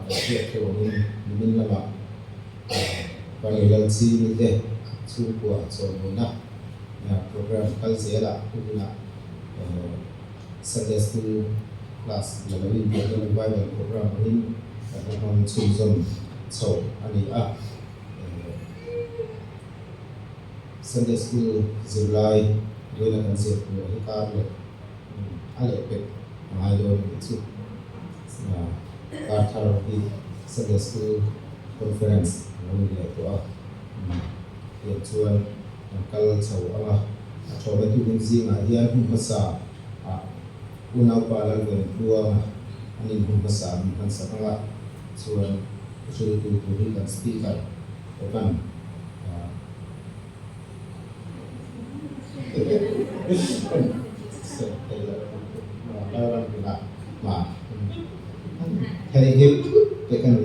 Kan hriat theuh angin nimin lamah Parni Lalchini te chhungkua chawimawina programme kal zelah tukinah Sunday School class la lo inbiakna revival programme angin kan la hmang chhunzawm chho a ni a. Sunday School zirlai vawiina kan zir tur hi kar leh a leh pek a ngai dawn a nih chu. Kar thar hi Sunday School Conference a lo ni leh tawh a, tiang chuan kan kal chho ang a, a thawhna tukin zingah hian hun hmasa ah unaupa Lalventluanga an in hun hmasa an hmansak ang a, chuan hriltu tur hi kan Speaker Evan Theihnghilh thut te ka ni.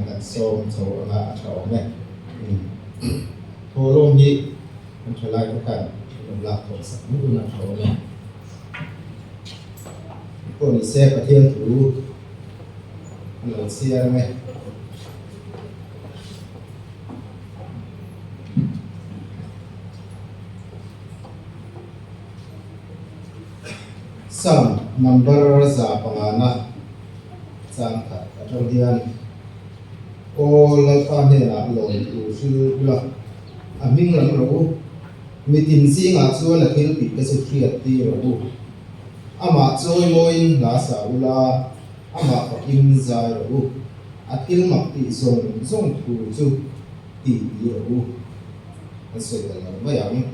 Kan sawm chho anga a tha awm e. Thawhlawm hi kan tha lai te khan kan rawn lak thawm sak mai dawn a tha awm e. Pawh ni se Pathian thu an lo chhiar ang e. Psalm number 105 chang khat atang hian, Aw Lalpa hnenah lawm thu hril ula, a hming lam rawh u, mitin zingah chuan a thil tih te chu hriat tir rawh u. Amah chawimawiin hla sa ula, amah fakin zai rawh u. A thil mak tih zawng zawng thu chu ti ti rawh u, an sawi ta lo mai ang.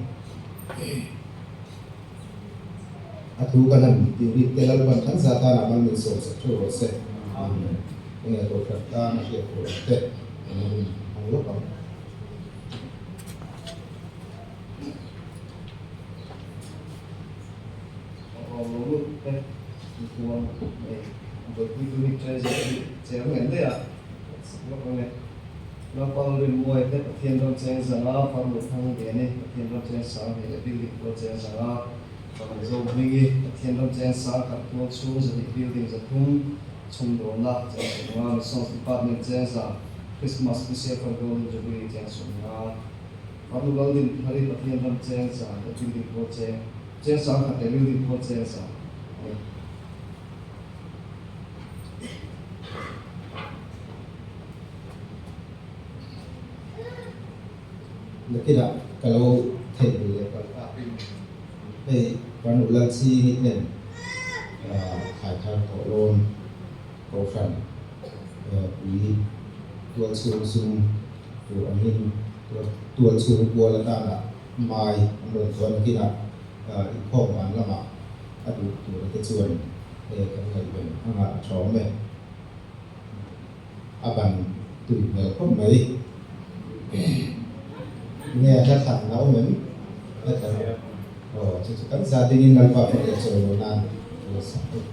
A thu kan han tih rik te Lalpan kan za tanah mal min sawm sak theuh rawh se. Amen. Enge Kohhran tan a hriat tur ang te kan la hun hmang lawk ang. Awm lo lut te chuan hei buaipui tu hi treasure hi cheng ngen daih a sak lawk ang e. Naupang rinmuai te Pathian ram cheng zanga farnu thang lian i Pathian ram cheng sang hnih leh building tual cheng zanga farnu zo hming i Pathian ram cheng sang khat tual chhung zahnih building 300 chhum dawnna cheng 50 Missions Department cheng za Christmas Special for Golden Jubilee cheng 50 farnu Laldin thar i Pathian ram cheng za leh building tual cheng Cheng 10,000 leh building pawh cheng za a ni. Nakinah ka lo theih duh leh palh a, hei Farnu Lalchhingi ten thlai thar tawh lawn Kohhran pui tualchhung sum tur angin tualchhung kual atana Mai an rawn chuan nakinah inkhawm van lamah a duh tur te chuan kan ngaihven anga a tha awm e. A ban tui hmel khawp mai. Nge hla thlan a awm em? Hla thlan aw chu chu kan za dingin Lalpa fak leh chawi lo nan ka lo sak bawk.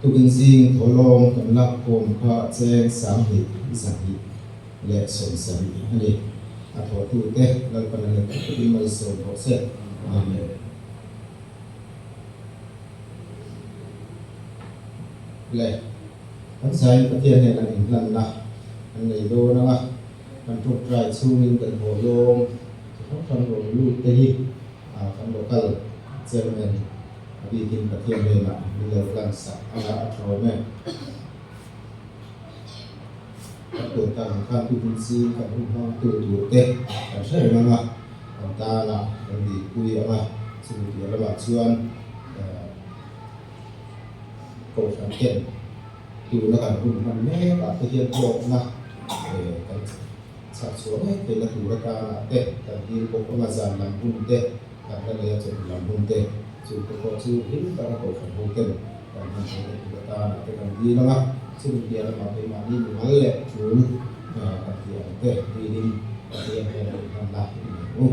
Tukin zing thawhlawm kan lak khawm kha cheng 20 170 a ni. A thawhtute Lalpan a let takin malsawm rawh se. Amen. Le, kan zain Pathian nen an inhlanna an nei dawn ang a, kan tawngtai chhungin kan thawhlawm chi hrang hrang rawn lut te hi kan local chairman a bikin Pathian hnenah min lo hlan sak anga a tha awm e. Kan tuan tak ang khan tukin zing kan hun hmangtu tur te kan hre reng ang a, kan tana kan dihpui ang a, chumi piah lamah chuan Kohhran ten tuna kan hun hman mek ah te hian hlawkna kan chhak chhuah ngei theihna tur atana te kan dil bawk ang a, zan lam hun te kan la nei a, chawhnu lam hun te chu te pawh chu hlim taka Kohhran ho ten kan hman theihna tur atana te kan dil ang a, chumi piah lamah keimahni mimal leh tul kan tih ang te dilin Pathian hian a inhmanna i nei ang u.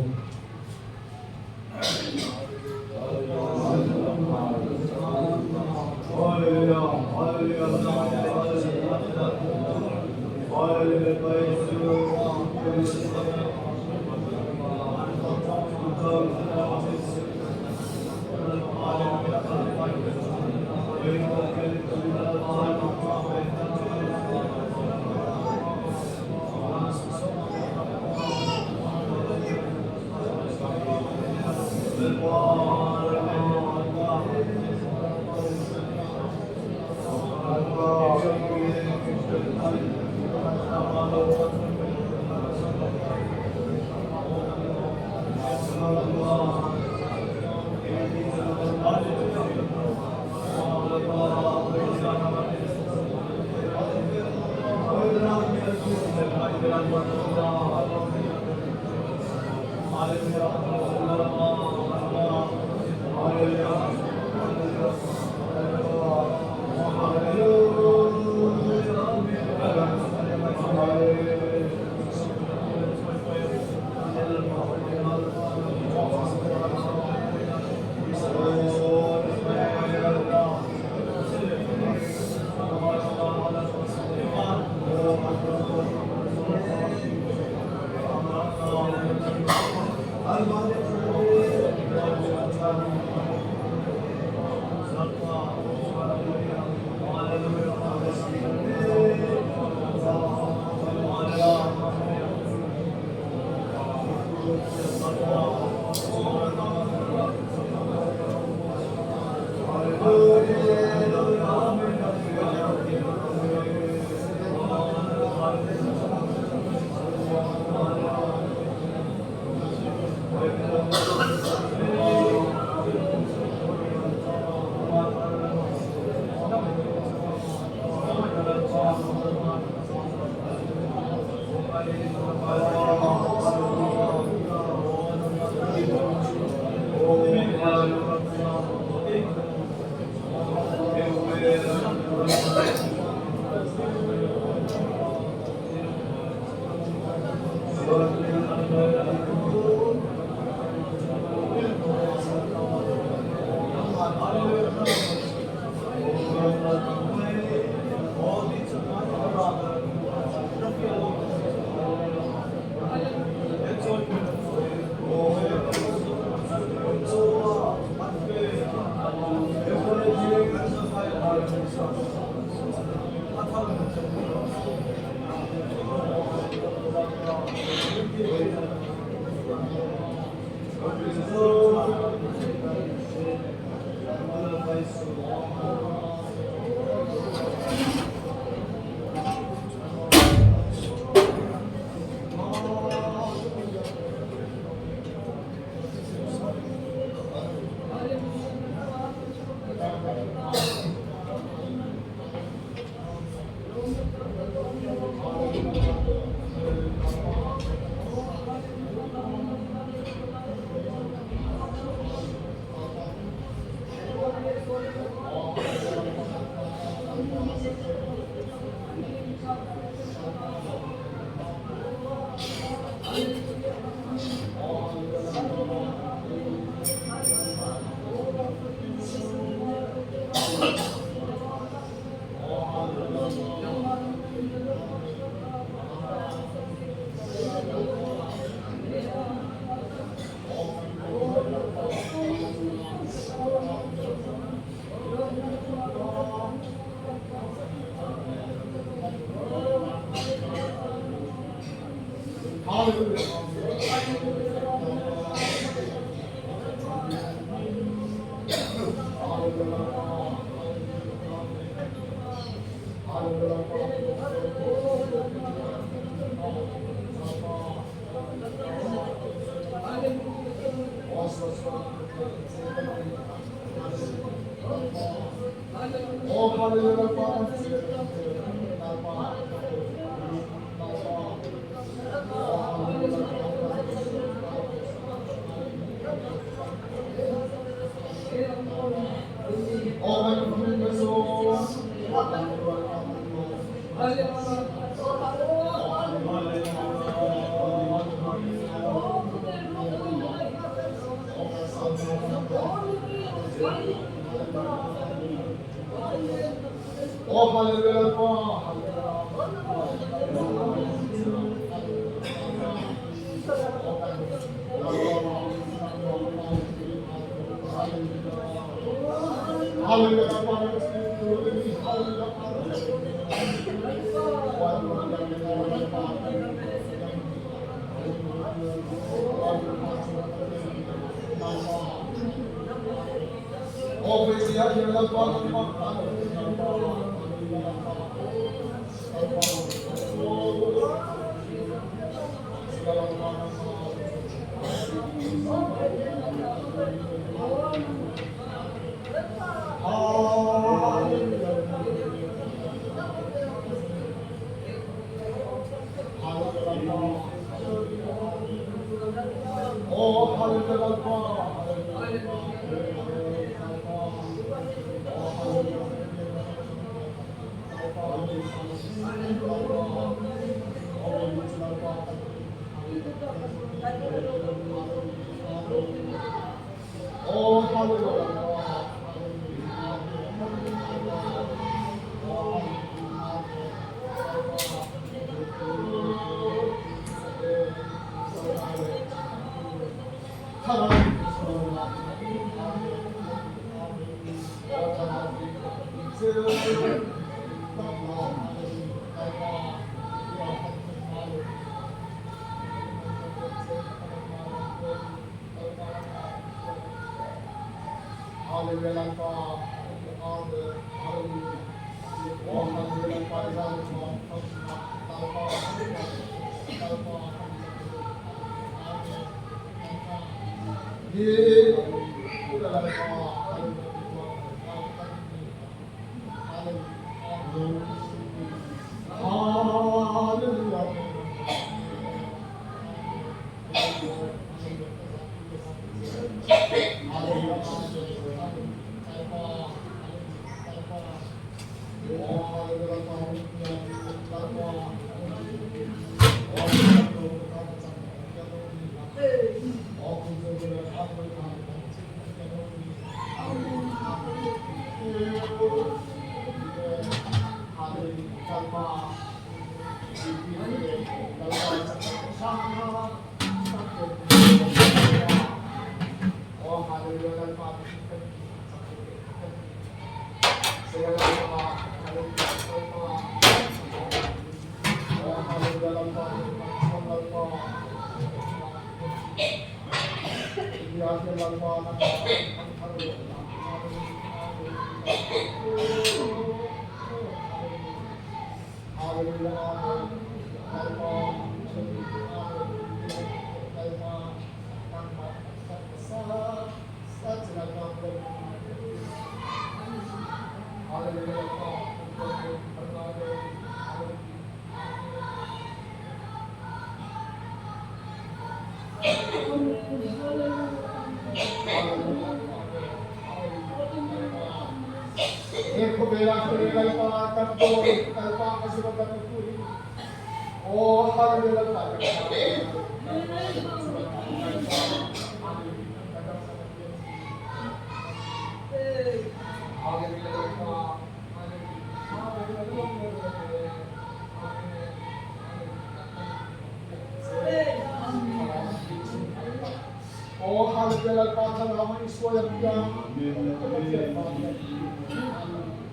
Aw Hallelujah Lalpa thlarau a Isua a piang ka Pathian fa te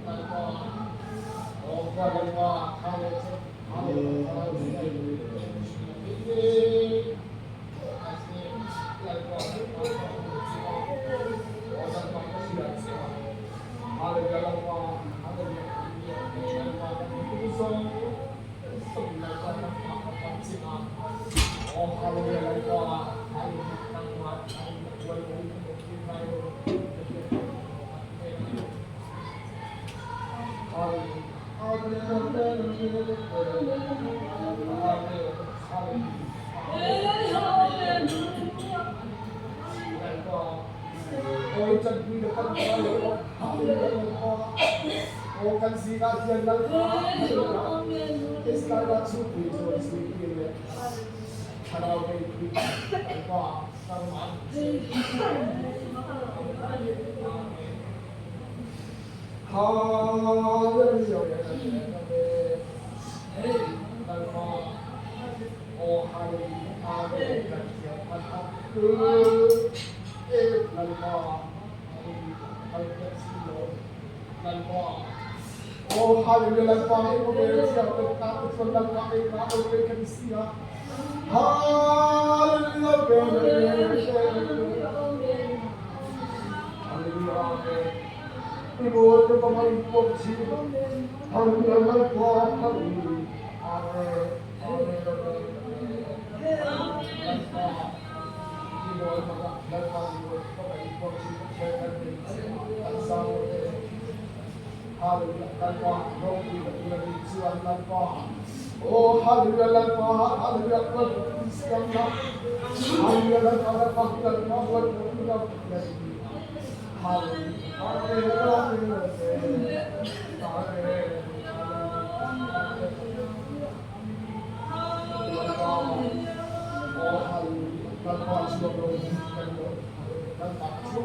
Lalpa Aw Kua Lalpa tha leh che Hallelujah thlarau Lalpa Aw Lalpa ka hria che Hallelujah Lalpa Hallelujah Lalpa kan zawng Kan zingah hian Lalpa Israela chhungpui chuan zirtir leh thlarau neipui Lalpa nangmah Hallelujah Lalpa aw Hallelujah Amen kan thiam kan hak Lalpa Hallelujah Lalpa Aw Hallelujah Lalpa hei khawvel thiang te ka te chuan Lalpa hei ka lo ve kan si a Hallelujah Hallelujah Amen Lord ka pamay po si Hallelujah Lalpa Hallelujah Amen Amen Amen Lalpa Lalpa Hallelujah Lalpa ropui ka tur a nih chuan Lalpa Aw Hallelujah Lalpa Hallelujah Lalpa siam la Hallelujah Lalpa Lalpa Lalpa Lalpa Hallelujah Hallelujah Lalpa Aw Hallelujah Lalpa chuan ropui kan Lalpa chu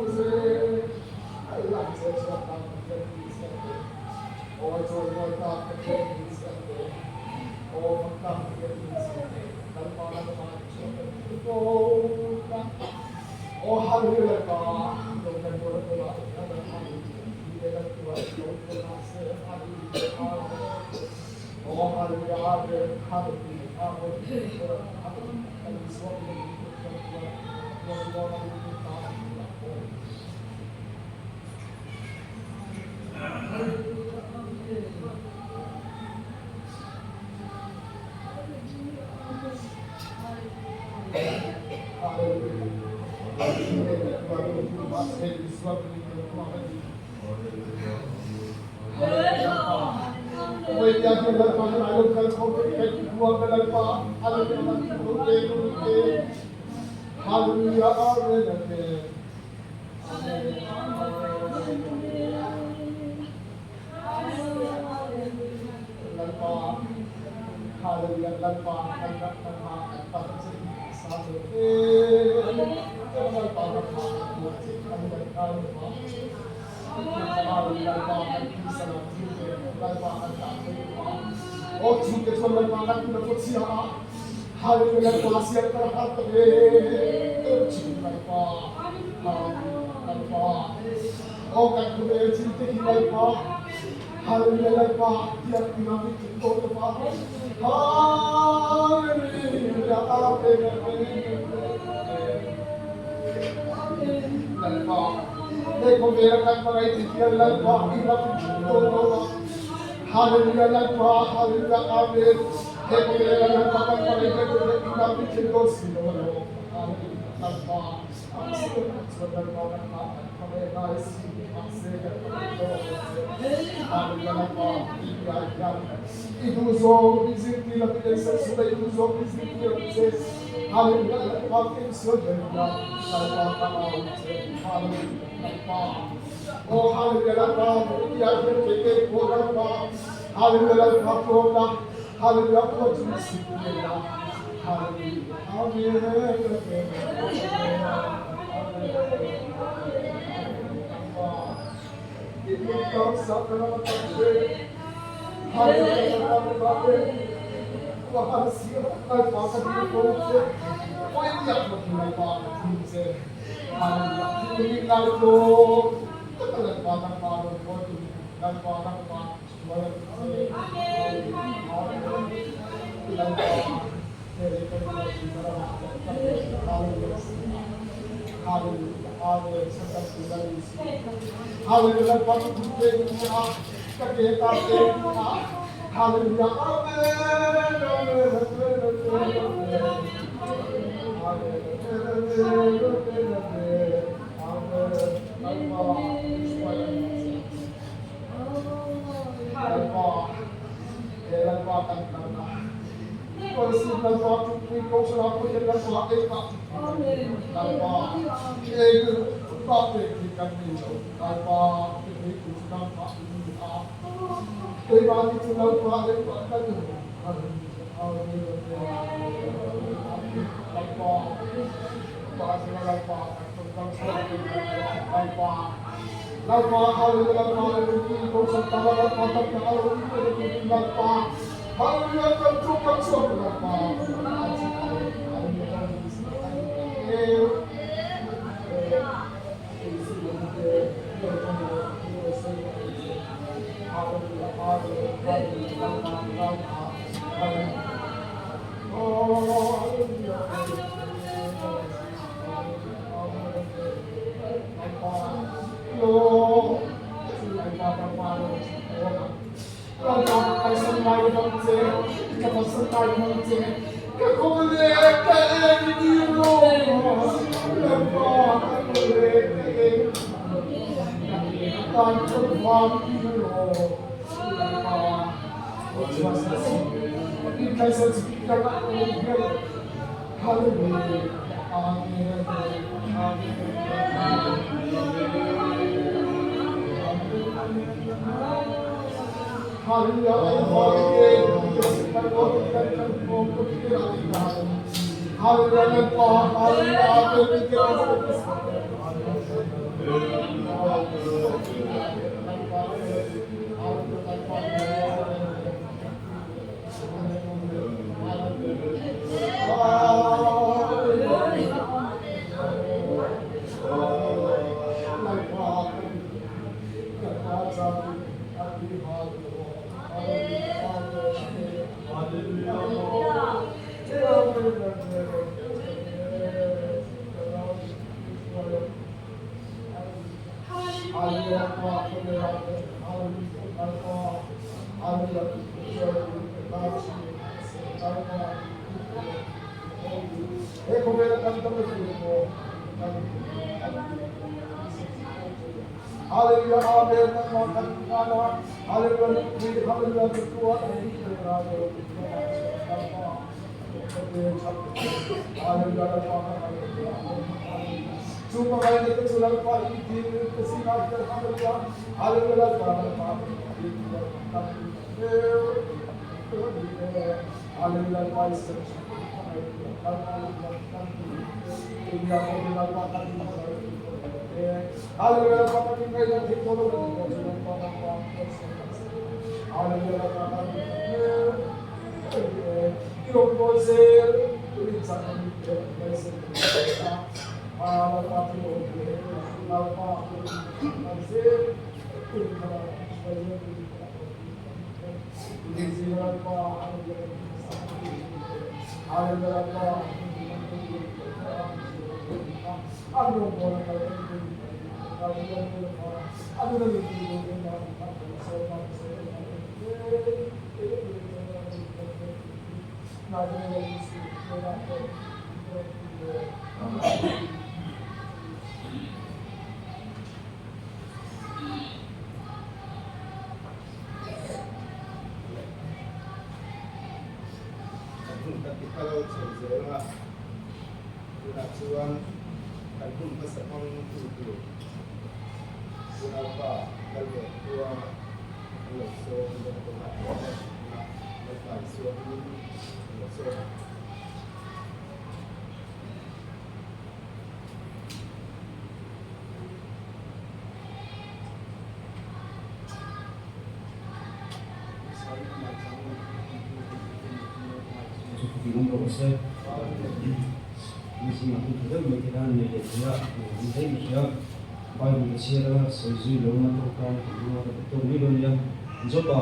Hallelujah, amen, amen. Lalpa Hallelujah Lalpa kan rak kan ha kan pa che sa te Lalpa kan ha kan che kan kan kan pa Hallelujah Lalpa kan ki salam thi te Lalpa kan ta te pa O chu ke chuan Lalpa kan tu ko chia Hallelujah Lalpa siam kar har te chi Lalpa Hallelujah Lalpa Aw kan khawvel thil te hi Lalpa, Hallelujah Lalpa tiang ina min tluk tawh lo va, Hallelujah Amen Amen Amen Lalpa, he khawvel a kan hmangaih te hian Lalpa ina min tluk tawh lo va, Hallelujah Lalpa, Hallelujah Amen He khawvel a Lalpa kan hmangaih te hian ina min tluk dawn si lo alawm, Hallelujah Lalpa. Hallelujah thil inngaitlawm taka Lalpa nangmah rawn rual turin Lalpa nangmah hruai ang che. Amen. Lalpa he lei kan ruahpui na ramah kan kal leh Hallelujah Hallelujah Amen Satan tu Lal Isu Hallelujah Lalpa ka kut pe in a ka ke ta pe in a Hallelujah Amen Amen Amen Amen Amen Amen Amen Amen Amen Lalpa hruai ang che. Lalpa he Lalpa kan kalna Kawlsip Lalpa ṭumpui kohhranah pawh hian Lalpa engmah ti thei kan ni lo. Lalpa eng mah pek thei kan nei lo. Lalpa pe thei tu chu nangmah i ni a. Keimahni chu Lalpa engmah kan ni lo. Lalpa Mahsela Lalpa kan tawngkam chhuak thei kan ni a. Lalpa Lalpa Hallelujah Lalpa Lalpa Kohhran tana Lalpa tamna a lo ni pek a turin Lalpa Hallelujah kan tawngkam chhuak Lalpa Kan hun kan ti kal chho zel a, tunah chuan kan hun hmasa hmang tu tur unaupa Lalvengkhua an lo sawm dawn a, tunah Lalpa Isua hmingin an lo sawm a. Mihring a hun tha deuh mai te khan nei leh thei a, a hmuh awm daih ka hria. Bible ka chhiar a, sawi zui lo na tawngtaina kan hmang a, ka duh tawk mai lo nia. Job-a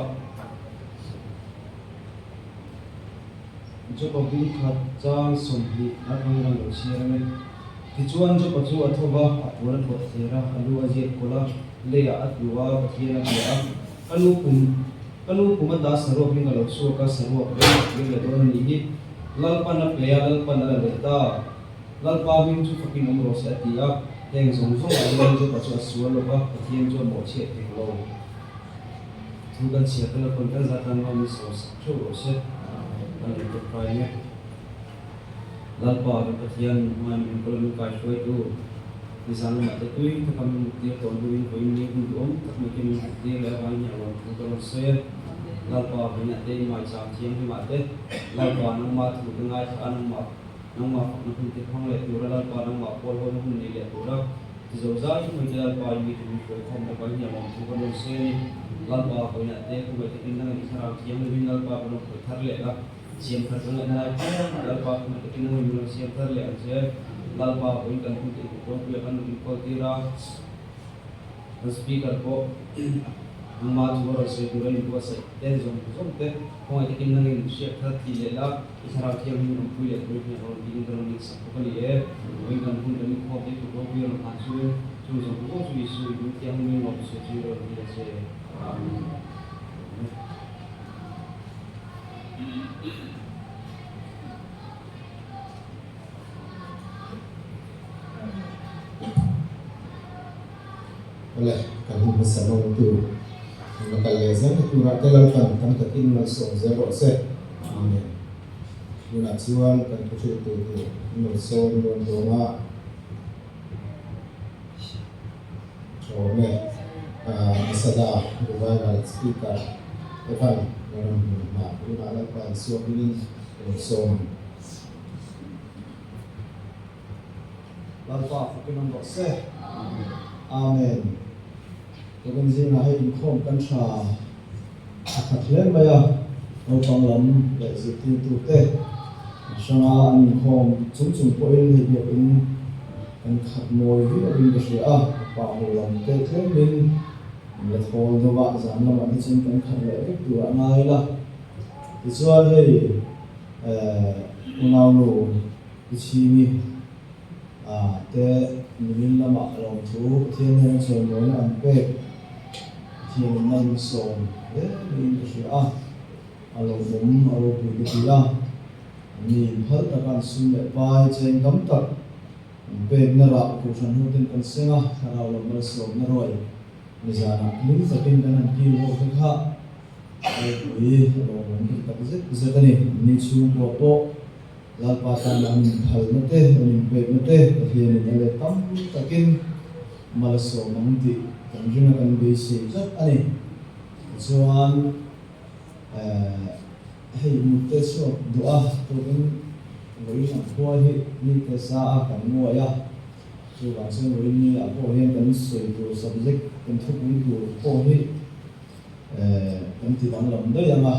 Job-a bung khat chang 20 a hmang kan lo chhiar ang e. Tichuan Job-a chu a tho va, a puan a pawt thler a, a lu a ziak kawlh a, leiah a tlu a, Pathian a bia a. Ka nu kum Ka nu kum ata saruak in ka lo chhuak a, saruak reng a kir leh dawn a nih hi. Lalpan a pe a, Lalpan a la leh ta. Lalpa hming chu fakin awm rawh se a ti a. Heng zawng zawng ah hian Job-a chu a sual lo va, Pathian chu a mawhchhiat hek lo. Thu kan chhiar te Lalpan kan zat tan rual min sawrsak theuh rawh se. Kan lo tawngtai mek. Lalpa kan Pathian min hmai min enkawl a min kaihruaitu nizan lamah te tui taka min muttir tawh hnuin vawiin ni hun duhawm tak mai te min muttir leh avangin hi a lawm thu ka rawn sawi e. Lalpa vawiinah te i ngaihchang thianghlimah te Lalpa nangmah thu te ngaithla a nangmah nangmah fakna hun te hmang leh tura Lalpa nangmah pawl hawina hun nei leh tura ti zo zai mai te Lalpa i mite min hruaikhawm avangin hi a lawm thu ka rawn sawi a ni. Lalpa vawiinah te khawngaih takin nangin i thlarau thianghlimin Lalpa ka rawn khawih thar leh la. Siam thar chu ngaihna lai piang a, Lalpa hmel takin a ngawih min rawn siam thar leh ang che. Lalpa vawiin kan hun tih hlawhtawngpuia kan rawn inkawl tir a, kan speaker pawh nangmah chu a rawn sawi tur a inbuatsaih te zawng zawng te khawngaih takin nangin hriat thar tih leh la, i thlarau thianghlim rawn pui leh turin hian rawn tiin ka rawn insak bawk a ni e. Vawiin kan hun kan inkhawm tih hlawhtawngpuia rawn hlan chu chung zawng zawng chu Isu i hming thianghlimin rawn sawi chu rawn ti a che. Amen. Awle, kan hun hmasa mawngtu an la kal leh zel na turah te Lalpan tam takin malsawm zel rawh se. Amen. Tunah chuan kan thu hrilh tur tur an lo sawm dawn dawn a. Thawm e, Masada Revival Speaker Evan Lalram hmun hma tunah Lalpa Isua hmingin ka lo sawm ang. Lalpa fakin awm rawh se. Amen. Tukin zingah hei inkhawm kan tha a khat hle mai a, naupang lam leh zirtirtute an hrang a, an inkhawm chung chung pawhin hei biakin kan khat mawi viauin ka hria a, pa ho lam te tlemin an la thawl deuh a, zan lamah te chuan kan khat leh vek tur a ngai la. Tichuan hei eh unaunu i chhimi ah te nimin lamah lawmthu Pathian hian a chawimawina an pek Pathianin a min sawm hle niin ka hria a, a lawmawm a ropui ka ti a, anni phal taka an sum leh pai cheng tam tak an pekna rah Kohhran hoten kan seng a, thlarau lo malsawmna ruai nizanah hlim takin kan han kil ho te kha a ropui a lawmawm ka ti tak zet zet a ni. Anni chhungkua pawh Lalpa tan an inphalna te, an inpekna te Pathianin a let tam takin mal a sawm ang tih kan ring a, kan beisei tlat a ni. Tichuan, hei mut te chhuak duh a, tukin vawiin ang khua hi mi te sa a kan nguai a, chuvang chuan vawiin ni ah pawh hian kan sawi tur subject, kan thupui tur pawh hi kan ti danglam daih ang a.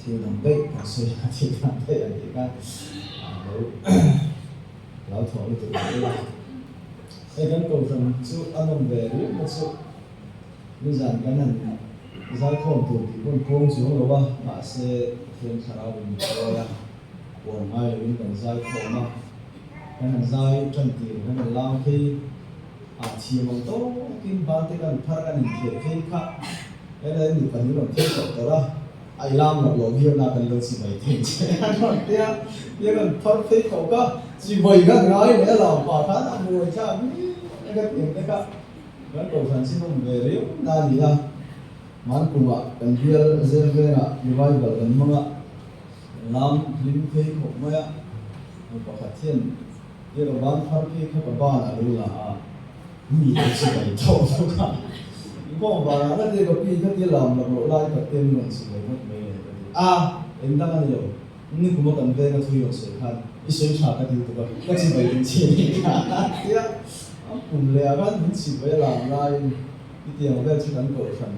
Thil dang daih kan sawi a, thil dang daih an tih kha lo lo thawh lutuk lo ila. Hei kan kohhran chu a nawm ve riau na chu nizan kan han zaikhawm tur tih pawn kawng chuang lo a, mahse Pathian thlarau in hruai a, puan ngai loin kan zaikhawm a, kan han zai tan tir kan han lam phei a thiam ang tawkin ban te kan phar kan inthiah phei kha. Helain mipa hi rawn thil tawh tawrh a, a i lam loh loh viau na kan lo chi mai thei che a rawn ti a, tia rawn phar phei tawh ka chi vawi kha ngai leh a lam pah khan a buai thlak hle ka ti ang te kha kan kohhran chi nawm ve riau na a ni a, Hmankumah kan bial zel vengah revival kan hmang a, kan lam hlim phei khawp mai a, mi pakhat hian tia ka ban phar phei kha ka ban a lo la a. Mi te chu ka intho bawk a, inkhawm vanah na te ka pi kha tia lam lak loh lai tak te min rawn chhi ve ngawt mai le ka ti a, eng dang a ni lo, nikum a kan veng a thui rawn sawi khan i sawi tha ka ti tuk a, ka chi bai min chhi anih kha a ti a, a pum leh ah khan min chhi bai a lam laiin i tiang vel chu kan kohhran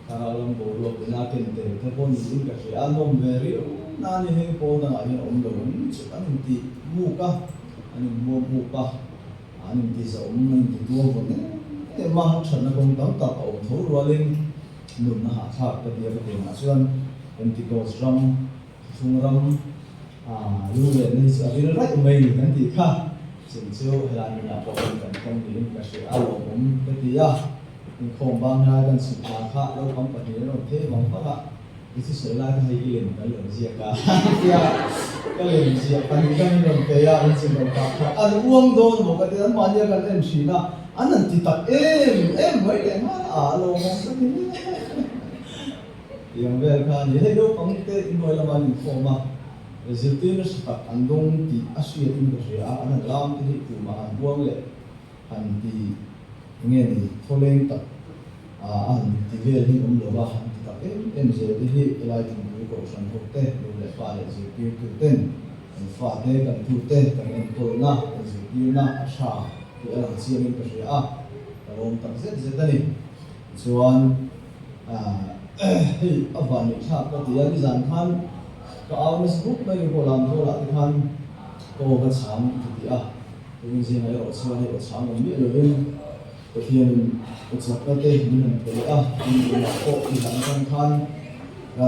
thlarau lam boruak ina ken tel te pawh niin ka hria a, nawm ve riau na a ni heng pawl dangah hian awm lo ang chu an inti muk a. an inhmuam up a, an intizahawm, an intituam vawn em em a, thatna kawng tam tak a awm tho rualin nun a hahthlak ka ti a ka tiangah chuan Pentecost ram, Thuthlung ram lunglenna hi chu a ril raih mai ni kan tih kha, chung chu helai hmunah pawh hian kan tawng niin ka hria a, lawmawm ka ti a, inkhawm bang helai kan chhuk hna kha naupang pahnih an rawn phei vang vang a. I chu sawi lai kha hei i lem kan lo ziak a tia ka lem ziah pahnih kha min rawn pe a min chim rawn kah kha an uang dawn maw ka ti an mahni a kan en thin a an han ti tak em em mai leh nghal a a lawmawm ka ti hle tiang vel kha a ni hei naupang te inhnuai lama an inkhawm a zirtir nasa tak an dawng tih a hriat in ka hria a an han lam te hi tumah han uang leh han ti enge ni thawleng tak a han ti vel hi awm lo va, han ti tak em em zel te hi helai thingpui kohhran ho te, nu leh pa leh zirtirtu ten kan fa te, kan tu te kan enkawlna, kan zirtirna a tha tih a lang chiangin ka hria a, ka lawm tak zet zet a ni. Tichuan hei a van neih thlak ka ti a, nizan khan ka au nasa khawp mai ka lam zawlah te khan ka aw ka chhang ti tih a, tukin zingah erawh chuan hei aw chhang awm miah lovin Pathianin ka chakna te min han pe leh a, in inah pawh i han atang khan ka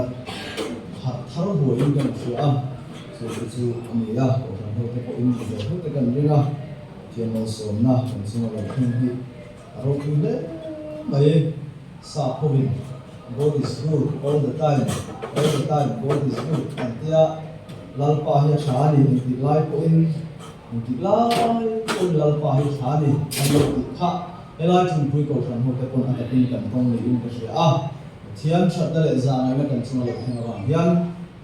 harh thar huaiin ka inhria a, chu te chu a ni a, Kohhran ho te pawhin mi ve ho te kan ring a, Pathian malsawmna kan chunga lo thleng hi a ropui hle mai. Sap hovin God is good all the time, all the time God is good an tia, Lalpa hi a tha a ni engtik lai pawhin, Engtik lai pawn Lalpa hi thla a ni an lo tih kha helai Thingpui Kohhran ho te pawn a takin kan tawng niin ka hria a. Pathian thatna leh zahngaihna kan chunga lo thleng avang hian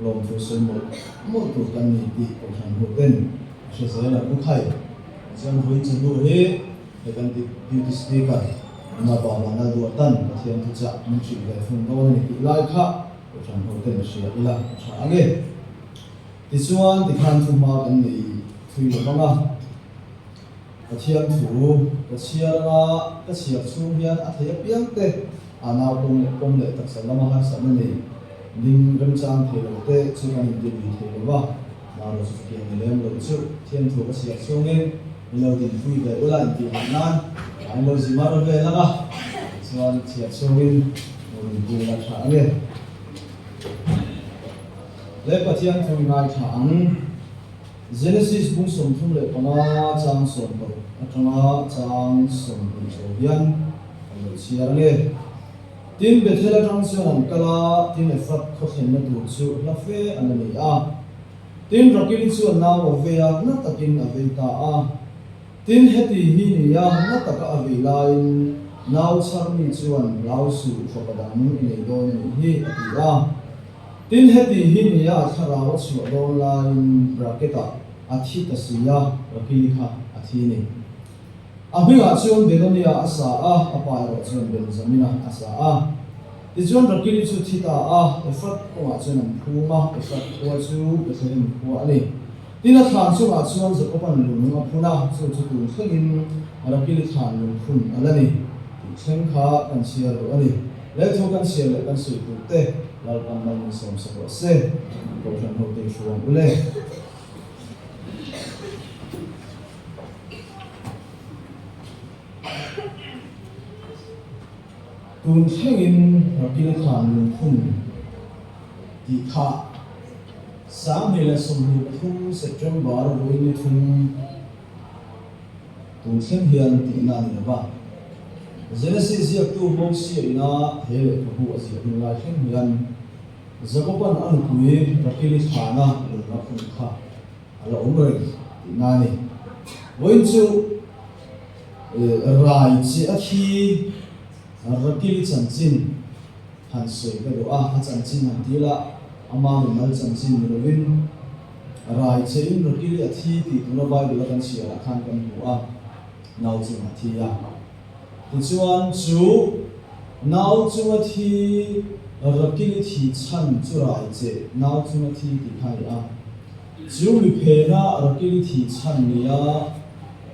lawmthu sawi mawlh mawlh tur kan ni tih Kohhran ho ten a hre zel ang u khai. Chuan vawiin chawhnu hi he kan Deputy Speaker Napa Vanlalduatan Pathian thuchah min hrilh ve thung dawn a ni tih lai kha Kohhran ho ten hria ila a tha ang e. Tichuan, tikhan thu hma kan nei thui lo vang a, Pathian thu ka chhiar anga ka chhiar chhung hian a thei apiang te a nau pawm leh pawm leh taksa lama harsatna nei ding remchang thei lo te chu kan inti lui thei lo va, Maro chu chutiang ni lem lo chu Pathian thu ka chhiar chhungin min lo dinpui ve ula intih hah nan a in lo zi mar vel ang a, tichuan chhiar chhungin lo dinpui ula tha ange. Le Pathian thu i ngaithla ang. Genesis bung 35 chang 60 atanga chang 20 chho hian kan lo chhiar ang e. Tin, Bethel atang chuan an kal a, tin Ephrath khaw thlenna tur chu hla fe an la nei a. Tin, Rakili chuan nau a vei a, na takin a vei ta a. Tin, heti hi ni a, na taka a vei laiin nau chharmi chuan hlau suh fapa dang i nei dawn a nih hi, a ti a. Tin, heti hi ni a, thlarau a chhuah dawn laiin bracket-ah a thi ta si a, Rakili kha a thi ni. A hmingah chuan Benonia a sa a, a pa erawh chuan Benjamina a sa a. Tichuan Rakili chu thi ta a, Efrat kawngah chuan an phum a, Efrat khua chu Bethlehem khua a ni. Tin, a thlan chungah chuan Jakoban lung a phun a, chu chu tun thlengin Rakili thlan lung phun a la ni tih thleng kha kan chhiar duh a ni. Lei thu kan chhiar leh kan suih tur te Lalpan mal min sawm sak rawh se. Kohhran hote i hruang u le. Tun thlengin Rakili thlan lung phun tih kha 2023 September vawi ni thum tun thleng hian tihna a ni lo va. Genesis ziaktu Mosia ina he lehkhabu a ziah hun lai thleng hian Jakoban a nupui Rakili thlana lung a phun kha a la awm reng tihna a ni. Vawiin chu rai che a thi Rakili chanchin han sawi ka duh a, a chanchin han ti la, ama mimal chanchin ni lovin rai chein Rakili a thi tih tuna Bible a kan chhiarah khan kan hmu a, nau chunga thi a. Tichuan chu nau chunga thi Rakili thi chhan chu rai che nau chunga thi tih kha a ni a. Chu mi phena Rakili thi chhan nia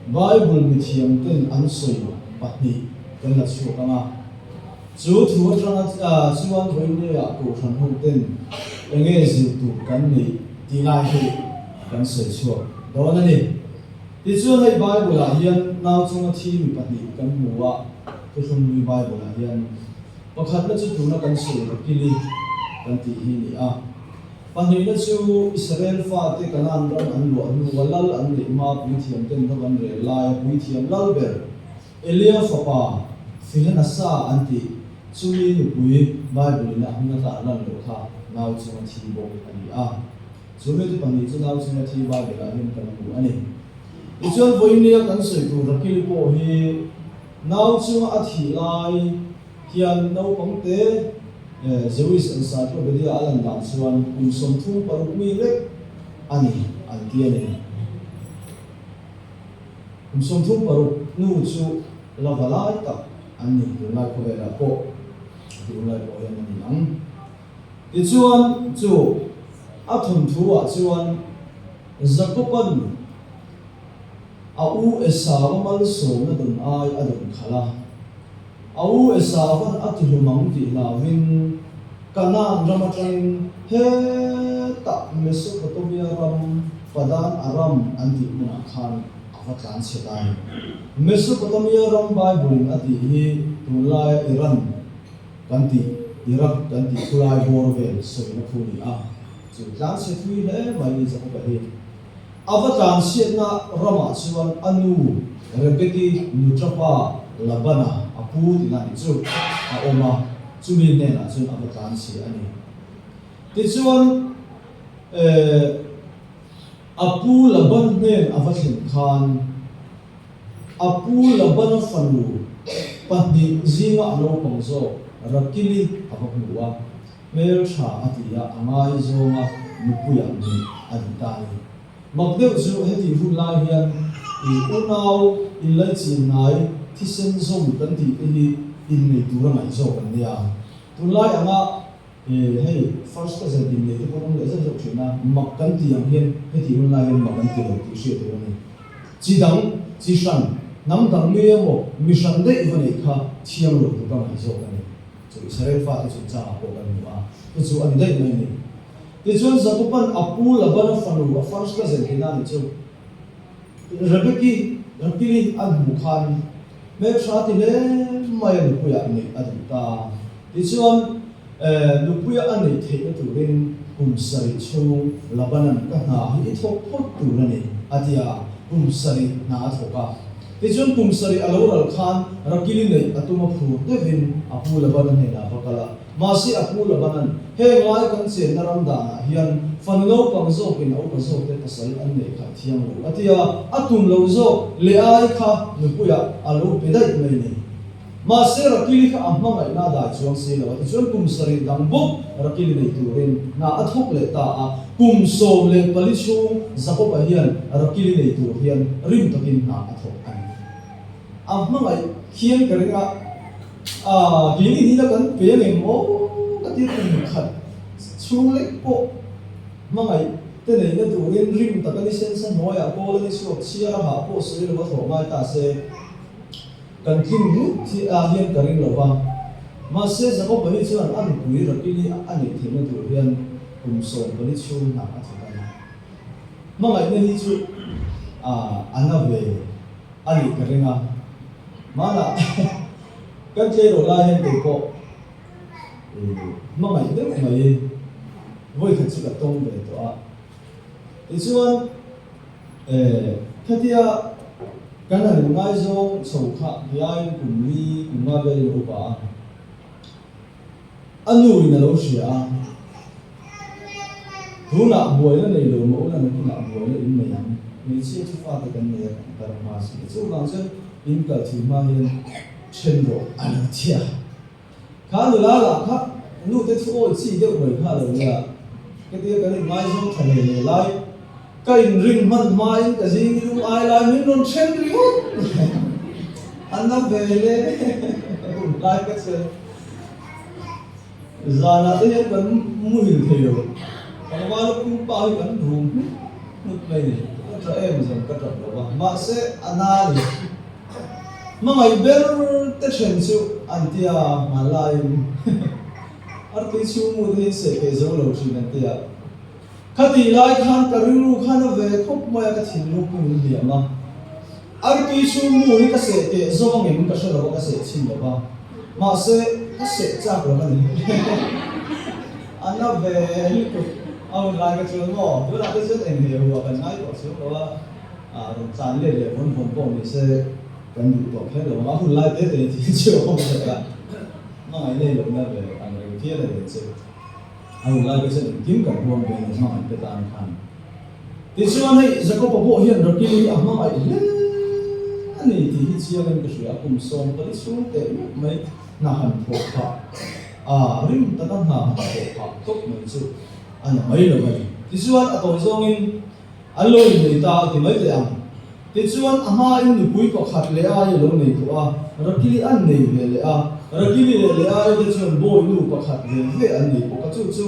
Bible mithiam ten an sawi pahnih kan la chhuak ang a. Chu thu atanga chuan vawinia Kohhran ho ten enge zir tur kan neih tih lai hi kan sawi chhuak dawn a ni. Tichuan hei Bible-ah hian nau chunga thi mi pahnih kan hmu a, Thuthlunglui Bible-ah hian pakhatna chu tuna kan sawi Rakili kan tih hi ni a. Pahnihna chu Israel fate Kanaan ram an luah hnua lal an neih hma puithiam ten ram an rel laia puithiam lal ber Elia fapa Fihenasa an tih chumi nupui Bible-in a hming a tarlan loh kha nau chunga thi bawk a ni a. Chu mite pahnih chu nau chunga thi Bible-ah hian kan hmu a ni. Tichuan vawinia kan sawi tur Rakil pawh hi nau chunga a thih lai hian naupangte Jewish Encyclopedia a lan dan chuan kum 36 mi lek a ni an ti a ni. Kum 36 nu chu la va lai tak an ni tunlai khawvelah pawh tunlai pawh hian a ni ang. Tichuan, chu a thawnthu-ah chuan Jakoba'n a u Esau-a malsawmna dawn ai a dawn khalh a. A u Esauva'n a tihlum ang tih hlauvin Kanaan ram atangin hetah Mesopotamia ram Padan Aram an tih hmunah khan a va tlan chhe ta a ni. Mesopotamia ram Bible-in a tih hi tunlaia Iran Kan tih Iraq kan tih khulai bawr vel sawina phu ni a, chu tlanchhe thui hle mai ni Jakob-a hi. A va tlanchhiatna ramah chuan a nu Rebeki nuṭapa Labana a pu tihna nih chu a awm a, chumi hnenah chuan a va tlanchhia a ni. Tichuan, a pu Laban hnen a va thlen khan, A pu Labana fanu pahnih zinga a naupang zawk Rakili a va hmu a, hmeltha a ti a, a ngaizawnga nupuiah nih a duh ta a ni. Mak deuh chu hetih hun lai hian i unau inlaichin hnai thisen zawm kan tih te hi innei tura ngaih zawk an nia. Tunlai anga hei first cousin innei te pawh an awm leh zeuh zeuh thin a, mak kan tih ang hian hetih hun lai hian mak an ti lo tih hriat tur a ni. Chi dang, chi hran, hnam dang mi emaw mi hran daih va neih kha thiang lo tur ka ngaih zawk a ni. Chu Israel fate chungchangah pawh kan hmu a, chu chu a ni daih mai a ni. Tichuan Jakoban a pu Labana fanu a first cousin tihna a nih chu Rebeki, Rakili a hmuh khan hmeltha ti hle mai a nupuiah neih a duh ta. Tichuan, nupuia a neih theihna turin kum sarih chhung Labanan ka hna hi i thawk phawt tur a ni, a ti a, kum sarih hna a thawk a. Tichuan kum sarih a lo ral khan Rakili neih a tum a phur deuhin a pu Labana hnenah a va kal a. Mahse a pu Labanan, Heng lai kan chenna ram danah hian fanu naupang zawkin a upa zawkte pasal an neih kha a thiang lo, a ti a, a tum lo zawk Leai kha nupuiah a lo pe daih mai ni. Mahse Rakili kha a hmangaihna a dai chuang si lo a, tichuan kum sarih dang bawk Rakili nei turin hna a thawk leh ta a, kum 14 chhung Jakob-a hian Rakili nei tur hian rim takin hna a thawk a ni. A hmangaih hian ka ring a, ah keini nihna kan pe ang eng aw ka tir kum khat chhung lek pawh hmangaih te neihna turin rim taka ni sensa hnuaiah kawl a ni chhuak chhiar a hah pawh sawi lova thawh ngai ta se. Kan tling ngut hi ah hian ka ring lo va, mahse Jakoba hi chuan a nupui Rakili a neih theihna tur hian kum 14 chhung hna a thawk a ni. Hmangaihna hi chu a na ve a nih ka ring a, hmanah kan tleirawl lai hian kei pawh hmangaih deuh mai vawikhat chu ka tawng ve tawh a, tichuan Khatia kan han inngaizawng chho kha hiain kum li kum nga velin a upa a, a nuin a lo hria a, tunah buaina nei lo maw ula nakinah buaina in nei ang, hmeichhia chu fate kan nei a kan kar hma si a, chuvang chuan in kal thih hma hian then rawh a lo ti a. Kha nula lah kha nute thu awi chi deuh mai kha a lo nia. Hetia kan inngaizawng tha hle hle lai, ka inrin hman hmain ka zing i lung ai lai min rawn then ringawt a na ve hle hun lai ka chel. Zanah te hian kan muhil thei lo, pangvar a pumpa hi kan rum hmut hmut mai ni. Ka tha em zan ka tap lo va, mahse a na a ni. Hmangaih ber te then chu an ti a, hmanlaiin artui chhung mu te hi seh keh zo lo thin an ti a. Khatih lai khan ka rilru khan a ve khawp mai a, ka thinlung pawh min hliam a. Artui chhung mu hi ka seh teh zawng em ka hre lo a, ka seh chhin lo va, mahse ka seh chak lo a ni. A na ve lutuk a hun lai ka chuan maw, tunah te chuan eng he hua kan ngai tawh chhung lo a, rawn tlan let leh vawn vawn pawh ni se kan duh tawh kher lo ang, a hun lai te te thil chu a awm vek a, hmangaih nei lohna ve ang reng phian a ni che. A hun lai te chuan engkim kan huam ve a ni hmangaih te tan khan. Tichuan hei Jakob-a pawh hian Rakili hi a hmangaih hle a ni tih hi chiangin ka hria a, kum 14 chhung teh meuh mai hna han thawh phah a, rim taka hna han thawh phah tawp mai chu a na mai lo a ni. Tichuan a tawi zawngin an lo innei ta a ti mai teh ang. Tichuan a hmain nupui pakhat leh ai a lo nei tawh a, Rakili an nei ve leh a, Rakili leh Leai te chuan bawi nu pakhat ve ve an nei bawk a, chu chu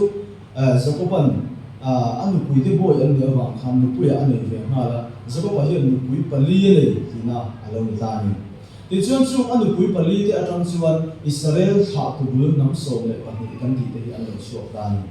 Jakoban a nupuite bawi an nih avang khan nupuiah a nei ve nghal a, Jakoba hian nupui pali a nei tihna a lo ni ta a ni. Tichuan chung a nupui pali te atang chuan Israel thlah tubul hnam 12 kan tih te hi an lo chhuak ta a ni.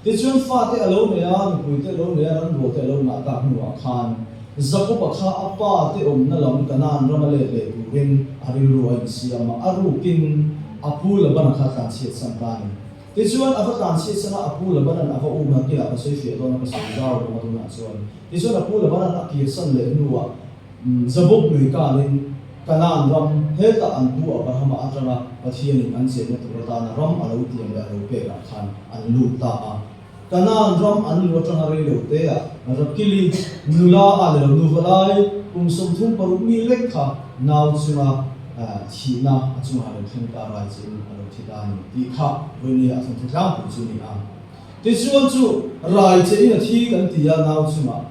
Tichuan fate a lo nei a, nupuite a lo nei a, ranrualte a lo ngah tak hnuah khan Jakoba kha a pa te awmna lam Kanaan rama let leh turin a rilru a insiam a, a rukin a pu Labana kha tlanchhiat san ta a ni. Tichuan, a va tlanchhiat sana a pu Labanan a va um a, kilah ka sawi fiah dawn a, ka sawi zau rawh a tunah chuan. Tichuan, a pu Labanan a kirsan leh hnuah Jabok lui kanin Kanaan ram hetah an pu Abrahama atanga Pathianin an chenna tur atana ram a lo tiam leh a lo pekah khan an lut ta a. Kanaan ram an lu atanga rei lo teah Rakili nula a ni lo, nuva lai kum 36 mi lek kha nau chunga thihna a chungah lo thleng ta rai chiin a lo thi ta a ni tih kha vawinia a thawnthu tlangpui chu a ni a. Tichuan chu rai chein a thi kan ti a nau chungah.